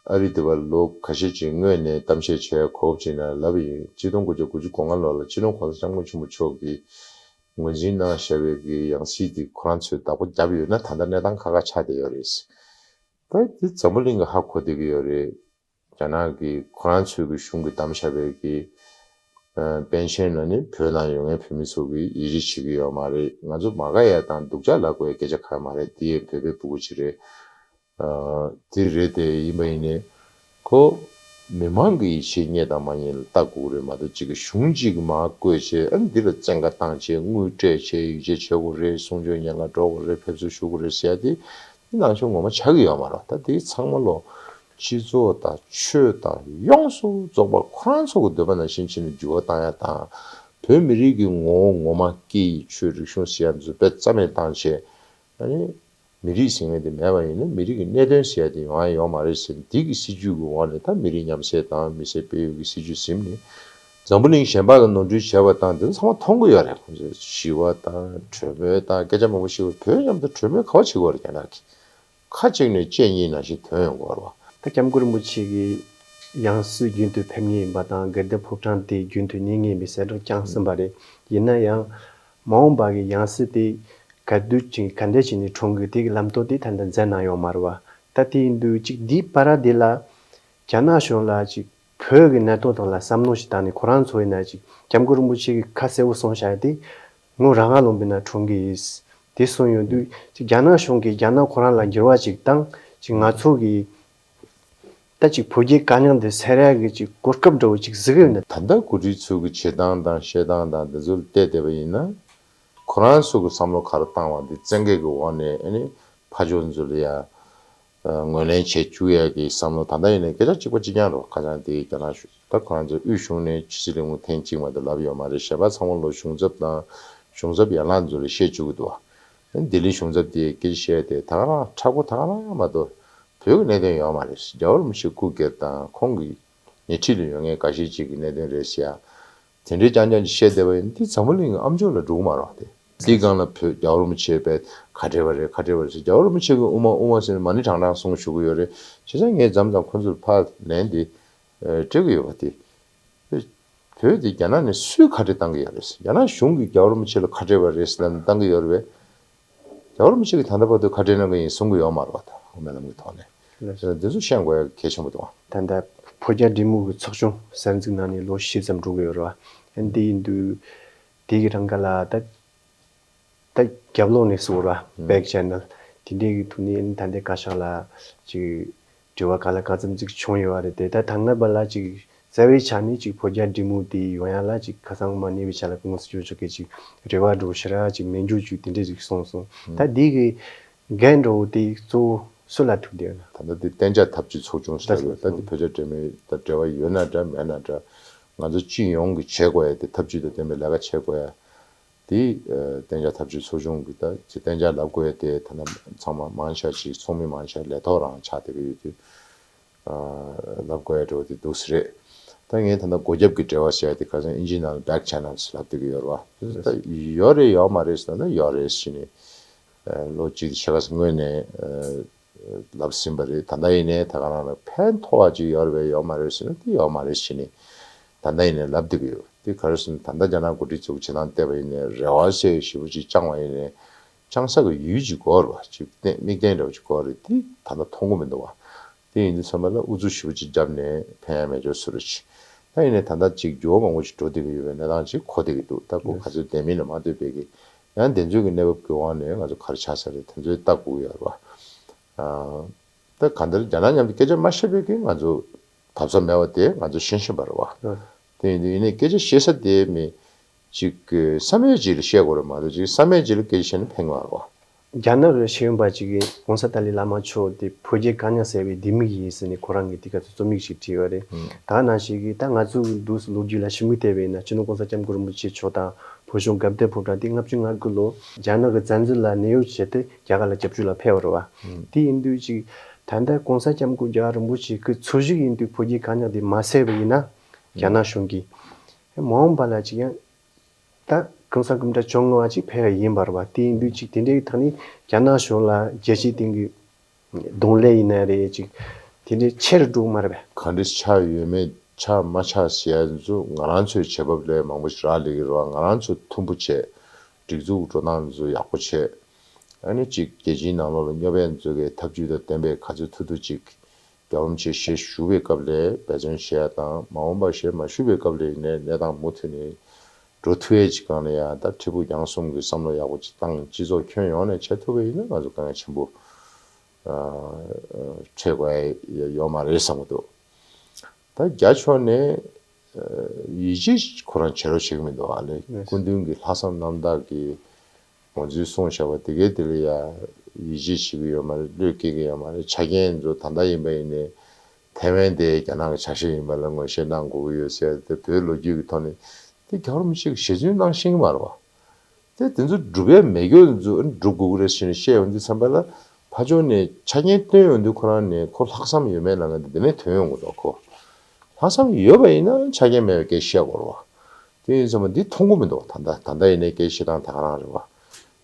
ཨ་རི་དེ་བར་ལོ་ཁ་ཤས་ཅིག་སྔོན་ནས་གཏམ་བཤད་བྱས་གོ་སྐབས་ཅིག་ནང་ལབ་ཡིན། ཆིག་སྟོང་དགུ་བརྒྱ་དགུ་བཅུ་གོ་ལྔ་ལོ་ལ་སྤྱི་ནོར་༸གོང་ས་༸སྐྱབས་མགོན་ཆེན་པོ་མཆོག་གིས་ངོས་འཛིན་གནང་བཞག་པའི་གི་ཡང་སྲིད་དེ་ཁོ་རང་ཚོས་བདག་པོ་བརྒྱབ་ཡོད་ན་ད་ལྟ་གནས་སྟངས་ཁག་ཁག་ཆགས་བསྡད་ཡོད་རེད། ད་དེ་འཛམ་བུ་གླིང་གི་ཧ་གོ་བསྡད་ཀྱི་ཡོད་རེད། རྒྱ་ནག་གིས་ཁོ་རང་ཚོའི་གི་གཞུང་གིས་བདམས་བཞག་པའི་གི་ཨ་པེན་ཤན་ལ་ནི་བོད་ནང་ཡོད་མཁན་བོད་མི་ཚོ་གིས་ཡིད་ཆེས་བྱེད་ཀྱི་ཡོད་མ་རེད། ང་ཚོ་མ་དགའ་ཡ་དང་སྡུག་ཅག་ལབ་དགོས་ཡ་སྐད་ཆ་གང་ཡང་མ་རེད། དེ་ཡང་བོད་པའི་སྤུ་གུ་ཅིག་རེད། ཨ་དེ་རེད་དེ་ཡིན་པ་ཡིན་ནའི་ཁོ་མི་མང་གི་ཡིད་ཆེས་རྙེད་དང་མ་རྙེད་ལ་ལྟ་དགོས་རེད་མ་གཏོགས་གཅིག་གི་གཞུང་གཅིག་གིས་མར་བསྐོས་བྱས་ཨ་ནི་འདི་ལ་བཙན་བཀའ་བཏང་བྱས་དངུལ་སྤྲད་བྱས་ཡིད་ཆེས་བྱེད་དགོས་རེད། གསུང་ཆོས་ཉན་ག་འགྲོ་དགོས་རེད། ཕེབས་བསུ་ཞུ་དགོས་རེད་ཟེར་ཡ་དེ། དེ་ནང་བཞིན་ངོ་མ་ཆགས་ཀྱི་ཡོད་མ་རེད། ད་དེ་ཚང་མ་ལོ་སྤྱི་ཚོགས་དང་ཆོས་དང་ཡོངས་སུ་རྫོགས་པ་ཁོ་རང་ཚོ་གི་འདོད་པ་ནང་བཞིན་བྱས་ནས་འགྱུར་བ་བཏང་ཡ་དང་། བོད་མི་རིགས་ཀྱི་ངོ་བོ་ངོ་མ་སྐད་ཡིག་ཆོས་རིག་གཞུང་ཟེར་ཡ་འདི་ཚོ་དཔེ་རྩ་མེད་བཏང་བྱས། ཨ་ནི་མི་རིགས་ཟེར་མཁན་དེ་མེད་པ་ཡིན་ན་མི་རིགས་ཀྱི་གནད་དོན་ཟེར་ཡ་དེ་ཡོང་ཡ་ཡོད་མ་རེད་ཟེར་ནས་འདི་གི་སྲིད་ཇུས་ཀྱི་འོག་ནས་ད་མི་རིགས་མཉམ་བསྲེས་དང་མི་སེར་སྤེལ་ཡུལ་གྱི་སྲིད་ཇུས་ཟིན་ནས། འཛམ་བུ་གླིང་གཞན་པ་གི་ནོར་འཁྲུལ་བྱས་པ་དང་དེ་ཚོ་ཚང་མ་མཐོང་གི་ཡོད་རེད། ཁོང་ཚོས་ཞི་བ་དང་གྲོས་མོལ་དང་སྐད་ཆ་མང་པོ་ཞིག་བོད་མཉམ་དུ་གྲོས་མོལ་ག་བ་བྱེད་དགོས་རེད། རྒྱ་ནག་གིས་ཁ་གཅིག་ནས་ལྕེ་གཉིས་ནང་བཞིན་ཐོན་ཡོང་གི་ཡོད་རེད་བ། ད་སྐྱབས་མགོན་རིན་པོ་ཆེ་གིས་ཡང་སྲིད་རྒྱུན་དུ་ཕེབས་ངེས་ཡིན་པ་དང་དགའ་ལྡན་ཕོ་བྲང་དེ་རྒྱུན་དུ་གནས་ངེས་ཡིན་པའི་གསལ་བསྒྲགས་བསྐྱངས་ཟིན་པ་རེད། ཡིན་ན་ཡང་མ་འོངས་པ་གི་ཡང་སྲིད་དེ་ག་དུས་ཅིག་ག་འདྲ་བྱས་ནས་འཁྲུངས་དགོས་དེ་གི་ལམ་སྟོན་དེ་ད་ལྟ་མཛད་གནང་ཡོད་མ་རེད་བ། ད་དེ་ཡིན་དུས་ཅིག་འདིའི་བར་དེ་ལ་རྒྱ་ནག་གཞུང་ལ་ཅིག་བོད་ཀྱི་གནད་དོན་སྟེང་ལ་བསམ་བློ་ཞིག་བཏང་ནས་ཁོ་རང་ཚོ་ཡིན་ན་ཅིག་སྐྱབས་མགོན་རིན་པོ་ཆེ་གིས་ཁ་གསལ་པོ་གསུངས་བཞག་ཡ་དེ་ངོ་རང་ང་ལུང་པའི་ནང་འཁྲུངས་ཀྱི་ཡིན། དེ་གསུངས་ཡོང་དུས་ཅིག་རྒྱ་ནག་གཞུང་གིས་རྒྱ་ནག་ཁོ་རང་ལ་འགྱུར་བ་ཅིག་བཏང་ཅིག་ང་ཚོ་གིས་ད་ཅིག་བོད་རྒྱའི་དཀའ་རྙོག་འདི་སེལ་ཡ་གི་ཅིག་གོ་སྐབས་འདྲ་བོ་ཅིག་གཟིགས་ཡོད་ན། ད་ལྟ་འགོ་ཁྲིད་ཚོ་གི་བྱེད་སྟངས་དང་བཤད་སྟངས་དང་འདི་ཚོ་ལ་བལྟས་བསྡད་པ་ཡིན་ན། ཁོ་རང་ཚོ་གི་བསམ་བློ་ག་རེ་བཏང་བ་འདི་བཙན་སྐད་ཀྱི་འོག་ནས་ཨ་ནི་ཕར་ཕྱོགས་ཚོ་ལ་ཡ། ངོས་ལེན་བྱེད་བཅུག་ཡས་ཀྱི་བསམ་བློ་ད་ལྟ་ཡིན་ནའི་སྐད་ཆ་གཅིག་པ་གཅིག་རྐྱང་རེད། ཁ་སང་དེ་རྒྱ་ནག་གཞུང་ད་ཁོ་རང་ཚོ་དབུས་གཞུང་ནས་ཕྱི་སྲིད་ལས་ཁུངས་ཐེངས་གཅིག་མ་གཏོགས་ལབ་ཡོད་མ་རེད། གཞན་པ་ཚང་མ་ལོ་གཞུང་ཚབ་དང་གཞུང་ཚབ་ཡན་ལག་ཚོ་ལ་བཤད་བཅུག་གི་འདུག་བ། ལྡི་ལི་གཞུང་ཚབ་དེས་སྐད་ཆ་བཤད་དེ་ད་ག་རང་མཁྲེགས་པོ་ད་ག་རང་མ་གཏོགས་བོད་ཀྱི་གནད་དོན་ཡོད་མ་རེད། རྒྱལ་བ་རིན་པོ་ཆེ་སྐུ་སྒེར་དང་ཁོང་གི་ཉེ་འཁྲིས་ལ་ཡོད་མཁན་འགའ་ཤས་ཅིག་གི་གནད་དོན་རེད་ཟེར་ཡ། དེ་འདྲའི་རྐྱང་རྐྱང་ཅིག་བཤད་བསྡད་པ་ཡིན་དེ་འཛམ་བུ་གླིང་གི་ཨ་མཆོག་ལ་འགྲོ་གི་མ་རེད་དེ། དེའི་སྒང་ལ་བོད་རྒྱལ་བ་རིན་པོ་ཆེ་བས་ཁ་བྲལ་བ་རེད་ཁ་བྲལ་བ་རེད་ཟེར། རྒྱལ་བ་རིན་པོ་ཆེ་གིས་དབུ་མ་དབུ་མ་ཟེར་ནས་མ་ཎི་བགྲང་བགྲང་གསུང་ཞུ་གི་ཡོད་རེད། བྱས་ཙང་ངས་མཚམས་མཚམས་ཁོ་ཚོར་ཕར་ལན་དེ་སྤྲད་གི་ཡོད་པ་དེ། བོད་དེ་རྒྱ་ནག་ནས་སུས་ཁ་བྲལ་བཏང་གི་ཡོད་རེད། རྒྱ་ནག་གཞུང་གིས་རྒྱལ་བ་རིན་པོ་ཆེ་ལ་ཁ་བྲལ་བ་རེད་ཟེར་ལབ་ནས་བཏང་གི་ཡོད་རེད་པས། རྒྱལ་བ་རིན་པོ་ཆེ་གིས་ད་ལྟ་བར་དུ་ཁ་བྲལ་གནང་གི་ཡིན་གསུང་གི་ཡོད་མ་རེད་པ། ད་དབུ་མའི་ལམ་གྱི་ཐོག་ནས་འདི་ཚོ་ཤེས་དགོས་ཡ་གལ་ཆེན་པོ་འདུག་ད་ལྟ་བོད་རྒྱ་འབྲེལ་མོལ་གྱི་ཚོགས་ཆུང་གསར་འཛུགས་གནང་ནས་ལོ་བཞི་ཙམ་འགྲོ་གི་ཡོད་རེད་པ། འདི་ཡིན་དུས་དེ་གི་རིང་ག་ལ་ད་ད་རྒྱབ་ལོགས་ནས་ཟེར་བ་རེད་པ། Back channel དེ་འདྲའི་གི་ཐོག་ནས་ད་ལྟའི་བཀའ་ཤག་ལ་ཅིག་དྲི་བ་གང་ལ་གང་འཚམ་ཅིག་བྱུང་ཡོད་པ་རེད་དེ། ད་ད་ལྟ་བར་ལ་ཅིག་རྩ་བའི་ཆ་ནས་ཅིག་བོད་རྒྱ་འབྲེལ་མོལ་དེ་ཡོང་ཡ་ལ་ཅིག་ཁ་སང་མ་གནས་པའི་ཆ་ལ་སྐུ་ངོ་སྲིད་སྐྱོང་མཆོག་གིས་ཅིག་རེ་བ་འདྲ་བོ་ཞེ་དྲག་ཅིག་མེད་འཇོག་ཅིག་དེ་འདྲ་ཅིག་གསུངས་སོང་། ད་འདི་གི་འགན་འདྲ་བོ་དེ་གཙོ་བོ་སུ་ལ་ཐུག་བསྡད་ཡོད་ན། ད་ལྟ་དེ་གཏན་འཇགས་འཐབ་ཇུས་ཚོགས་ཆུང་ཟེར་ཡོད། ད་དེ་བོད་རྒྱ་འབྲེལ་མོལ་དང་འབྲེལ་བ་ཡོད་ན་འདྲ་མེད་ན་འདྲ། ང་ཚོ་སྤྱི་ཡོངས་ཀྱི་བྱེད་དགོས་ཡ་དེ་ཐབས་ཇུས་དང་ལྡན་པའི་ལས་ཀ་བྱེད་དགོས་ཡ། དེ་ཨ་གཏན་འཇགས་འཐབ་ཇུས་ཚོགས་ཆུང་གི་ད་ཅིག་གཏན་འཇགས་ལབ་དགོས་ཡ་དེ་ད་ནི་ཚང་མ་མང་ཆེ་ཅིག་ཚོགས་མི་མང་ཆེ་ལས་ཐོག་རང་ཆགས་བསྡད་ཀྱི་ཡོད་དུས། ཨ་ལབ་དགོས་ཡ་འདྲ་བོ་དེ་འདུག་སེ་རེད། ད་ངས་ད་ལྟ་སྒོ་རྒྱབ་ཀྱི་འབྲེལ་བ་ཟེར་ཡ་དེ་ཁ་སང་ཨིན་ཇིའི་ནང་ལ་back channels ལབ་བསྡད་ཀྱི་ཡོད་རེད་བ། ད་ཡོད་རེད་ཡོད་མ་རེད་ཟེར་ན་ཡོད་རེད་ཟེར་ནས་ཨ་ལོ་གཅིག་ཕྱེད་ཀ་སྔོན་ནས་ཨ་ལབ་ཟིན་པ་རེད། ད་ལྟ་ཡིན་ནའི་ད་ག་རང་ལ་ཕན་ཐོགས་པ་ཅིག་ཡོད་རེད་པས་ཡོད་མ་རེད་ཟེར་ན་དེ་ཡོད་མ་རེད་ཟེར་ནས་ད་ལྟ་ཡིན་ནའི་ལབ་བསྡད་ཀྱི་ཡོད། དེ་ག་རེ་ཟེར་ན་ད་ལྟ་རྒྱ་ནག་འགོ་ཁྲིད་ཚོ་གི་བྱེད་སྟངས་བལྟས་པ་ཡིན་ནའི་རེ་བ་ཟེར་ཞེ་པོ་ཅིག་བཅངས་པ་ཡིན་ནའི་བཅངས་ས་གི་ཡུལ་ཅིག་དགོས་རེད་བ། ཅིག་བརྟན་དམིགས་བརྟན་འདྲ་བོ་ཅིག་དགོས་རེད། དེ་ད་ལྟ་མཐོང་གི་མི་འདུག་བ། དེ་ཡིན་དུས་ཚང་མ་ལ་ཨུ་ཚུགས་ཞེ་པོ་ཅིག་བརྒྱབ་ནས་ཕན་ཡ་མེད་ཅོག་བཟོ་འདྲ་ཅིག་ད་ཡིན་ནའི་ད་ལྟ་ཅིག་འགྱུར་བ་མང་པོ་ཅིག་འགྲོ་བསྡད་ཀྱི་ཡོད་པའི་གནས་སྟངས་ཅིག་གོ་བསྡད་ཀྱི་འདུག་ད་ཁོ་ག་ཚོད་བསྡད་མིན་ལ་མ་ལྟོས་པའི་གི་ཡང་དེ་ཚོའི་གི་གནས་བབ་ཀྱི་དབང་ནས་ང་ཚོ་ག་རེ་ཆགས་ས་རེད་དེ་ཚོའི་ལྟ་དགོས་ཀྱི་ཡོད་རེད་བ། ཨ་ད་གང་ལྟར་རྒྱ་ནག་མཉམ་དུ་སྐད་ཆ་མ་བཤད་པའི་གི་ང་ཚོ་བབས་ས་མེད་པ་དེ་ང་ཚོ་ཤེས་བཞིན་པ་རེད་བ། དེ་ཡིན་དུས་ཡིན་ནའི་སྐད་ཆ་བཤད་ས་དེ་མི་ཅིག་གི་བསམ་ཡས་ཅིག་ལ་བཤད་དགོས་རེད་མ་གཏོགས་ཅིག་བསམ་ཡས་ཅིག་ལ་སྐད་ཆ་བཤད་ན་ཕན་གི་མ་རེད་བ། རྒྱ་ནག་གི་ཤེས་ཡོན་པ་ཅིག་གིས་༸གོང་ས་ཏཱ་ལའི་བླ་མ་མཆོག་དེ་བོད་རྒྱའི་དཀའ་རྙོག་སེལ་བའི་ལྡེ་མིག་ཡིན་ཟེར་ནས་ཁོ་རང་གིས་དེ་ག་ཚོད་རྩོམ་ཡིག་ཅིག་བྲིས་ཡོད་རེད། ད་ནང་བཞིན་གྱི་ད་ང་ཚོ་གི་འདུག་ལོ་རྒྱུས་ལ་ཞིབ་མོ་བལྟས་པ་ཡིན་ན་སྤྱི་ནོར་༸གོང་ས་༸སྐྱབས་མགོན་རིན་པོ་ཆེ་མཆོག་དང་བོད་གཞུང་དགའ་ལྡན་ཕོ་བྲང་དེ་ལྔ་བཅུ་ང་དགུ་ལོ་རྒྱ་ནག་གི་བཙན་འཛུལ་ལ་ནད་གཡོག་བྱས་ཏེ་རྒྱ་གར་ལ་སྐྱབས་བཅོལ་ལ་ཕེབས་པ་རེད་བ། དེ་ཡིན་དུས་ཅིག་ ད་ལྟ་གོང་ས་སྐྱབས་མགོན་རྒྱལ་བ་རིན་པོ་ཆེ་གི་འཚོ་བཞུགས་ཡིན་དུས་བོད་རྒྱའི་དཀའ་རྙོག་དེ་མ་སེལ་བ་ཡིན་ན། རྒྱ་ནག་གཞུང་གིས་མ་འོངས་པ་ལ་ཅིག་ཡང་ད་གང་ས་གང་འདྲ་བཅོ་ལྔ་བ་ཅིག་ཕེབས་ཡ་ཡིན་པ་རེད་བ། དེ་ཡིན་དུས་ཅིག་དེ་འདྲའི་ཐོག་ནས་རྒྱ་ནག་གཞུང་ལ་རྒྱལ་སྤྱིའི་སྟེང་གི་གདོང་ལེན་ཡིན་ན་རེད། ཅིག་དེ་འདྲའི་ཆེ་རུ་འགྲོ་གི་མ་རེད་པས། ག་འདྲ་ཆགས་ཡོད་མེད་ཆགས་མ་ཆགས་ཟེར་ཡ་ཚོ་ང་རང་ཚོའི་བྱེད་བབ་ལས་མང་པོ་ཞིག་རག་ལས་ཀྱི་རེད་བ། ང་རང་ཚོ་མཐུན་པོ་བྱས། སྒྲིག་འཛུགས་འགྲོ་སྟངས་ཚོ་ཡག་པོ་བྱས། ཨ་ནི་ཅིག་རྒྱལ་སྤྱིའི་ནང་ལོགས་ལ་སྙོབ་ཡ་ཚོ་གི་ཐབས་ཇུས་དང་ལྡན་པའི་ག་ཚོད་ཐུབ་ཐུབ་ཅིག་རྒྱབ་ལམ་བྱས་ཞེས་ཞུ་བའི་སྐབས་ལ་འབད་བརྩོན་བྱེད་ཡ་དང་། མ་འོངས་པ་ཞེས་མ་ཞུ་བའི་སྐབས་ལ་ཡིན་ནའི་གནས་སྟངས་མུ་མཐུད་ནས་འགྲོ་ཐུབ་ཡ་ཅིག་སྒང་ལ་ཡ་ད་ཁྲི་པོ་རྒྱང་གསུམ་གྱི་བསམ་བློ་ཡག་པོ་ཅིག་བཏང་། སྤྱི་ཚོགས་ཁྱོན་ཡོངས་ནས་བྱེད་ཐུབ་པ་ཡིན་ན་ང་ཚོ་དཀའ་ངལ་ཆེན་པོ་འཕྲད་དགོས་ཡ་ཡོད་མ་རེད་བསམ་གྱི་འདུག་ད་རྒྱ་ཕྱོགས་ནས་ཡིད་ཆེས་ཁོ་རང་བྱེད་རོགས་བྱེད་ཀྱི་མི་འདུག་ཨ་ལེ། སྐུ་མདུན་གྱི་ལྷག་བསམ་རྣམ་དག་གི་ང་ཚོས་གསུངས་བཞག་པ་དེ་གའི་དེ་ལ་ཡ་ཡིད་ཆེས་བྱེད་ཀྱི་ཡོད་མ་རེད། བློས་འགེལ་གྱི་ཡོད་མ་རེད། ཆ་རྐྱེན་ཚོ་ད་ལྟ་ཡིན་པ་ཡིན་ནའི་ཐའེ་ཝན་དེ་རྒྱ་ནག་གི་ཆ་ཤས་ཡིན་པ་ལ་ངོ་ཤེས་གནང་དགོས་ཀྱི་ཡོད་ཟེར་ཏེ། བོད་ལོ་རྒྱུས་ཀྱི་ཐོག་ནས་དེ་རྒྱལ་བ་རིན་པོ་ཆེ་གིས་ཞལ་རྫུན་གནང་ཤེས་ཀྱི་མ་རེད་བ། དེ་དེ་ཚོ་སྒྲུབ་ཡ་མེད་རྒྱུ་ཚོ་སྒྲུབ་དགོས་ཀྱི་རེད་ཟེར་ནས་བཤད་ཡོང་དུས་ཙམ་པ་ལ། ཕར་ཕྱོགས་ནས་ཆ་རྐྱེན་བཏོན་ཡོང་དུས་ཁོ་རང་ནས་ཁོ་ལྷག་བསམ་ཡོད་མེད་ལ་ང་འདི་ནས་ཐོན་ཡོང་གི་འདུག་ཁོ་ལྷག་བསམ་ཡོད་པ་ཡིན་ན་ཆ་རྐྱེན་མེད་པའི་སྐད་བཤད་དགོས་རེད་བ། དེ་ཡིན་ཙམ་པ་འདི་མཐོང་གི་མི་འདུག་ད་ལྟ་ད་ལྟ་ཡིན་ནའི་སྐད་བཤད་སྟངས་དེ་ག་རང་རེད་བ།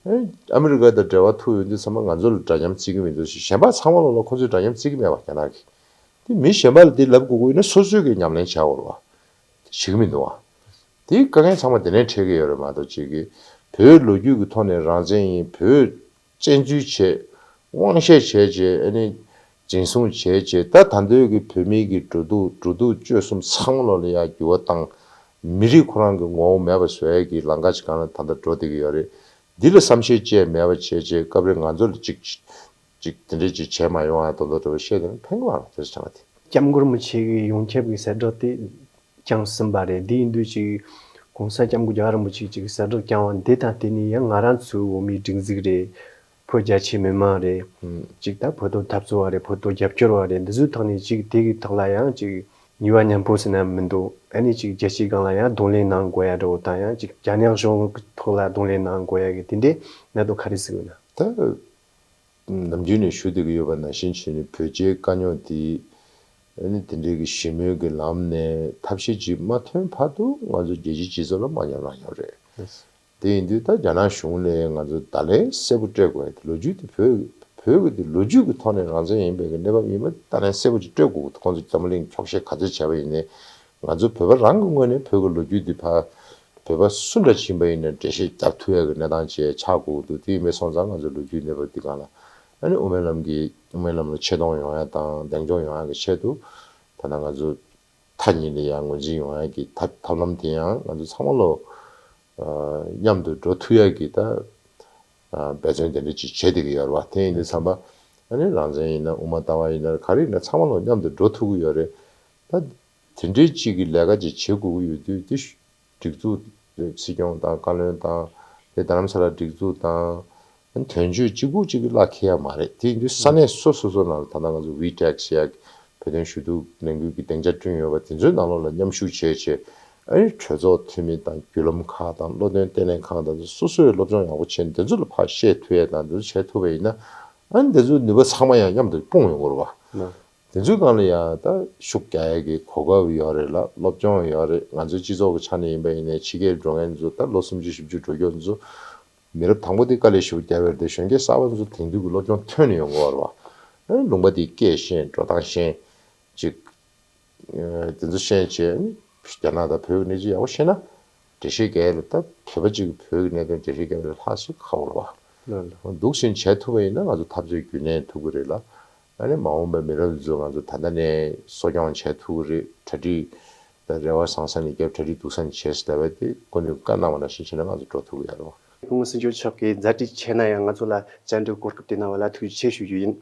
ཨེ། ཨ་མི་རི་ཀ་དང་འབྲེལ་བ་ཐུག་ཡོང་དུས་ཙམ་པ་ང་ཚོ་ལ་འདྲ་མཉམ་བརྩི་གི་མི་འདུག་ཞེས། གཞན་པ་ཚང་མ་ལོག་ལ་ཁོ་ཚོས་འདྲ་མཉམ་བརྩི་གི་མེད་བ། རྒྱ་ནག་གིས་དེ་མི་གཞན་པ་ལ་དེ་ལབ་དགོས་ཀྱི་ཡོད་ན་སོ་སོས་ཀྱི་ཉམས་ལེན་བྱ་དགོས་རེད་བ། དེ་བྱེད་ཀྱི་མི་འདུག་བ། དེའི་དཀའ་ངལ་ཚང་མ་དེ་ནས་འཕྲད་ཀྱི་ཡོད་རེད་མ་གཏོགས། ཅིག་གིས་བོད་ལོ་རྒྱུས་ཀྱི་ཐོག་ནས་རང་བཙན་ཡིན། བོད་བཙན་འཛུལ་བྱས། དབང་ཤེད་བྱས་བྱས། ཨ་ནི་འཛིན་བཟུང་བྱས་བྱས། ད་ད་འདོད་ཀྱི་བོད་མི་གི་འགྲོ་འདུག་འགྲོ་འདུག་སྤྱོད་གསུམ་ཚང་མ་ལོག་ལ་ཡ་འགྱུར་བ་བཏང་། མི་རིགས་ཁོ་རང་གི་ངོ་བོ་མེད་པ་བཟོ་ཡ་གི་ལམ་ཁ་ཅིག་སྒང་ལ་ད་ལྟ་འགྲོ་བསྡད་ཀྱི་ཡོད་རེད། འདི་ལ་བསམ་ཤེས་བཅས་མེད་པ་བྱས་བྱས། སྐབས་རེ་ང་ཚོ་ལ་ཅིག་ཅིག་དེ་འདྲས་ཅིག་བྱས་མ་ཡོང་ཨ་མདོག་མདོག་འདྲ་བོ་བཤད་དེ་ནི་ཕན་གི་མ་རེད། དེ་ཚོ་ཚང་མ་དེ། སྐྱབས་མགོན་རིན་པོ་ཆེ་གི་ཡོངས་ཁྱབ་ཀྱི་གསལ་བསྒྲགས་དེ་བསྐྱངས་ཟིན་པ་རེད། དེ་ཡིན་དུས་ཅིག་གོང་ས་སྐྱབས་མགོན་རྒྱལ་བ་རིན་པོ་ཆེས་ཅིག་གསལ་བསྒྲགས་བསྐྱངས་པ་འདི་དང་། དེ་ནས་ཡང་ང་རང་ཚོའི་འོག་མའི་སྒྲིག་འཛུགས་རེད། བོད་རྒྱ་ཆེའི་མི་མང་རེད། ཅིག་ད་བོད་དོན་འཐབ་རྩོད་པ་རེད། བོད་དོན་རྒྱབ་སྐྱོར་བ་རེད། འདི་ཚོའི་ཐོག་ནས་ཅིག་དེ་གི་ཐོག་ལ་ཡང་ཅིག་ཉེས་པ་ཉམས་པོ་ཟེར་ན་མི་འདུག་ཨ་ནི་ཅིག་རྒྱལ་སྤྱིའི་སྒང་ལ་ཡང་གདོང་ལེན་གནང་དགོས་ཡ་འདྲ་བོ་དང་། ཡང་ཅིག་རྒྱ་ནག་གཞུང་ཕོགས་ལ་གདོང་ལེན་གནང་དགོས་ཡ་གི་དེ་འདྲའི་གནད་དོན་ག་རེ་ཟེར་དགོས་ན། ད་ནམ་རྒྱུན་ནས་ཞུ་བསྡད་ཀྱི་ཡོད་པ་ནང་བཞིན་བྱས་ནས་བོད་རྒྱའི་དཀའ་རྙོག་འདི་ཨ་ནི་དེ་འདྲའི་གི་ཞི་མོལ་གྱི་ལམ་ནས་ཐབས་ཤེས་ཅིག་མ་ཐོན་བར་དུ་ང་ཚོ་རྒྱལ་སྤྱིའི་སྤྱི་ཚོགས་ལ་མ་ཉམས་རང་ཉམས་རེད། དེ་ཡིན་དུས་ད་རྒྱ་ནག་གཞུང་ལ་ང་ཚོ་བརྡ་ལན་གསལ་པོ་སྤྲད་དགོས་ཡ་དེ། ལོ་རྒྱུས་དེ་བོད་བོད་ཀྱི་དེ་ལོ་རྒྱུས་ཀྱི་ཐོག་ནས་རང་བཙན་ཡིན་པའི་གི་གནས་བབ་ཡིན་པ་བརྡ་ལན་གསལ་པོ་ཅིག་སྤྲད་དགོས་ཀྱི་འདུག་ཁོང་ཚོ་འཛམ་བུ་གླིང་འཁྱོག་བཤད་ག་ཚོད་བྱས་པ་ཡིན་ནའི། ང་ཚོ་བོད་པ་རང་གི་ངོས་ནས་བོད་ཀྱི་ལོ་རྒྱུས་འདི་ཕར་བོད་པ་སུ་འདྲ་ཕྱིན་པ་ཡིན་ན་འགྲེལ་བཤད་རྒྱབ་ཐུབ་ཡ་གི་གནས་སྟངས་བཅས་ཆགས་དགོས་ཀྱི་འདུག་དེ་ཡིན་པ་སོང་ཙང་ང་ཚོ་ལོ་རྒྱུས་གནས་བབ་འདི་སྒང་ལ་ཨ་ནི་དབུ་མའི་ལམ་གྱི་དབུ་མའི་ལམ་ལ་ཆེ་མཐོང་ཡོང་ཡ་དང་གདེང་འཇོག་ཡོང་ཡ་གི་ཆེད་དུ། ད་ལྟ་ང་ཚོ་མཐའ་གཉིས་ལ་ཡང་ངོས་འཛིན་ཡོང་ཡ་གི་ཐབས་ཐབས་ལམ་དེ་ཡང་ང་ཚོ་ཚང་མ་ལོ་མཉམ་དུ་འགྲོ་ཐུབ་ཡ་གི་ད་འབད་བརྩོན་དེ་འདྲ་ཅིག་བྱེད་བསྡད་ཀྱི་ཡོད་རེད་བ། དེ་ཡིན་དུས་ཙམ་པ་ཨ་ནི་རང་བཙན་ཡིན་ན་དབུ་མ་ལྟ་བ་ཡིན་ན་ག་རེ་ཡིན་ན་ཚང་མ་ལོ་མཉམ་དུ་འགྲོ་ཐུབ་ཀྱི་ཡོད་རེད། ད་དེ་འདྲའི་ཅིག་གི་ལས་ཀ་ཅིག་བྱེད་དགོས་ཀྱི་ཡོད་དུས། དེ་སྒྲིག་འཛུགས་སྲིད་སྐྱོང་དང་བཀའ་བློན་དང་། དེ་རྡ་རམ་ས་ལ་སྒྲིག་འཛུགས་དང་དོན་གཅོད་གཅིག་པུ་གཅིག་གི་ལག་འཁེལ་ཡ་མ་རེད། དེ་ཡིན་དུས་ས་གནས་སོ་སོ་སོ་ནང་ལ་ད་ལྟ་ང་ཚོ་ཝི་ཊེག་ཟེར་ཡ་བོད་དོན་ཞུ་གཏུག་ལས་འགུལ་གྱི་སྡིངས་ཆ་བསྐྲུན་ཡོད་པ་དེ་ཚོའི་ནང་ལོགས་ལ་མཉམ་ཞུགས་བྱས་བྱས། ཨ་ནི་གྲོས་ཚོགས་འཐུས་མི་དང་བརྒྱུད་ལམ་ཁག་དང་སློབ་སྟོན་ལྟེ་གནས་ཁང་དང་སོ་སོས་སློབ་སྦྱོང་ཡག་པོ་བྱས་ནས་དེ་ཚོ་ལ་ཕར་བཤད་ཐུབ་ཡ་དང་དེ་ཚོ་བྱས་ཐུབ་པ་ཡིན་ན། ཨ་ནི་དེ་ཚོའི་ནུས་པ་ཚང་མ་ཡང་མཉམ་དུ་སྤུངས་ཡོང་གི་རེད་བ། དེ་ཚོའི་སྒང་ལ་ཡང་ད་ཤུགས་རྒྱག་ཡ་གི་གོ་སྐབས་ཡོད་རེད་ལ། སློབ་སྦྱོང་ཡོད་རེད། ང་ཚོའི་སྤྱི་ཚོགས་ཀྱི་ཆ་ནས་ཡིན་པ་ཡིན་ནའི་ཕྱི་རྒྱལ་འགྲོ་མཁན་ཚོ་ད་ལོ་སུམ་ཅུ་བཞི་བཅུ་འགྲོ་རྒྱུ་ཚོ་མི་རབས་དང་པོ་དེ་དཀའ་ལས་ཞེ་པོ་བརྒྱབ་ཡོད་རེད་དེ། གཞོན་སྐྱེས་གསར་པ་ཚོ་དེང་དུས་ཀྱི་སློབ་སྦྱོང་ཐོན་ནས་ཡོང་གི་ཡོད་རེད་བ། ཨ་ལུང་པ་དེ་སྐད་ཤེས། འགྲོ་སྟངས་ཤེས། ཅིག་དེ་ཚོ་ཤེས་བྱས་ནི་རྒྱ་ནག་དང་བོད་ཀྱི་གནས་ཚུལ་ཡག་པོ་ཤེས་ན། འགྲེལ་བཤད་རྒྱག་ཡ་ལ་ད་བོད་པ་གཅིག་གིས་བོད་ཀྱི་གནད་དོན་འགྲེལ་བཤད་རྒྱག་ཡ་ལ་ལྷག་ཞིག་ཁག་པོ་རེད་བ། འདུག་བཞིན་བྱས་ཐུབ་པ་ཡིན་ན་ང་ཚོ་འཐབ་རྩོད་རྒྱུན་གནས་ཐུབ་ཀྱི་རེད་ལ། ཨ་ནི་མ་འོངས་པའི་མི་རབས་ཚོ་ང་ཚོ་ད་ལྟ་ནས་གསོ་སྐྱོང་བྱས་ཐུབ་ཀྱི་རེད། གྲ་སྒྲིག་དང་རེ་བ་བཟང་ས་ནས་བརྒྱབ། གྲ་སྒྲིག་སྡུག་ས་ནས་བྱས་ཟེར་ལབ་པ་དེ་སྐུ་མདུན་བཀའ་གནང་བ་ནང་བཞིན་བྱས་ན་ང་ཚོ་འགྲོ་ཐུབ་ཀྱི་ཡོད་རེད་བ། སྐུ་ངོ་སྲིད་སྐྱོང་མཆོག་གིས་མཛད་བྲེལ་ཆེ་ན་ཡང་ང་ཚོ་ལ་བཅར་འདྲི་གོ་སྐབས་དེ་གནང་བ་ལ་ཐུགས་རྗེ་ཆེ་ཞུ་རྒྱུ་ཡིན།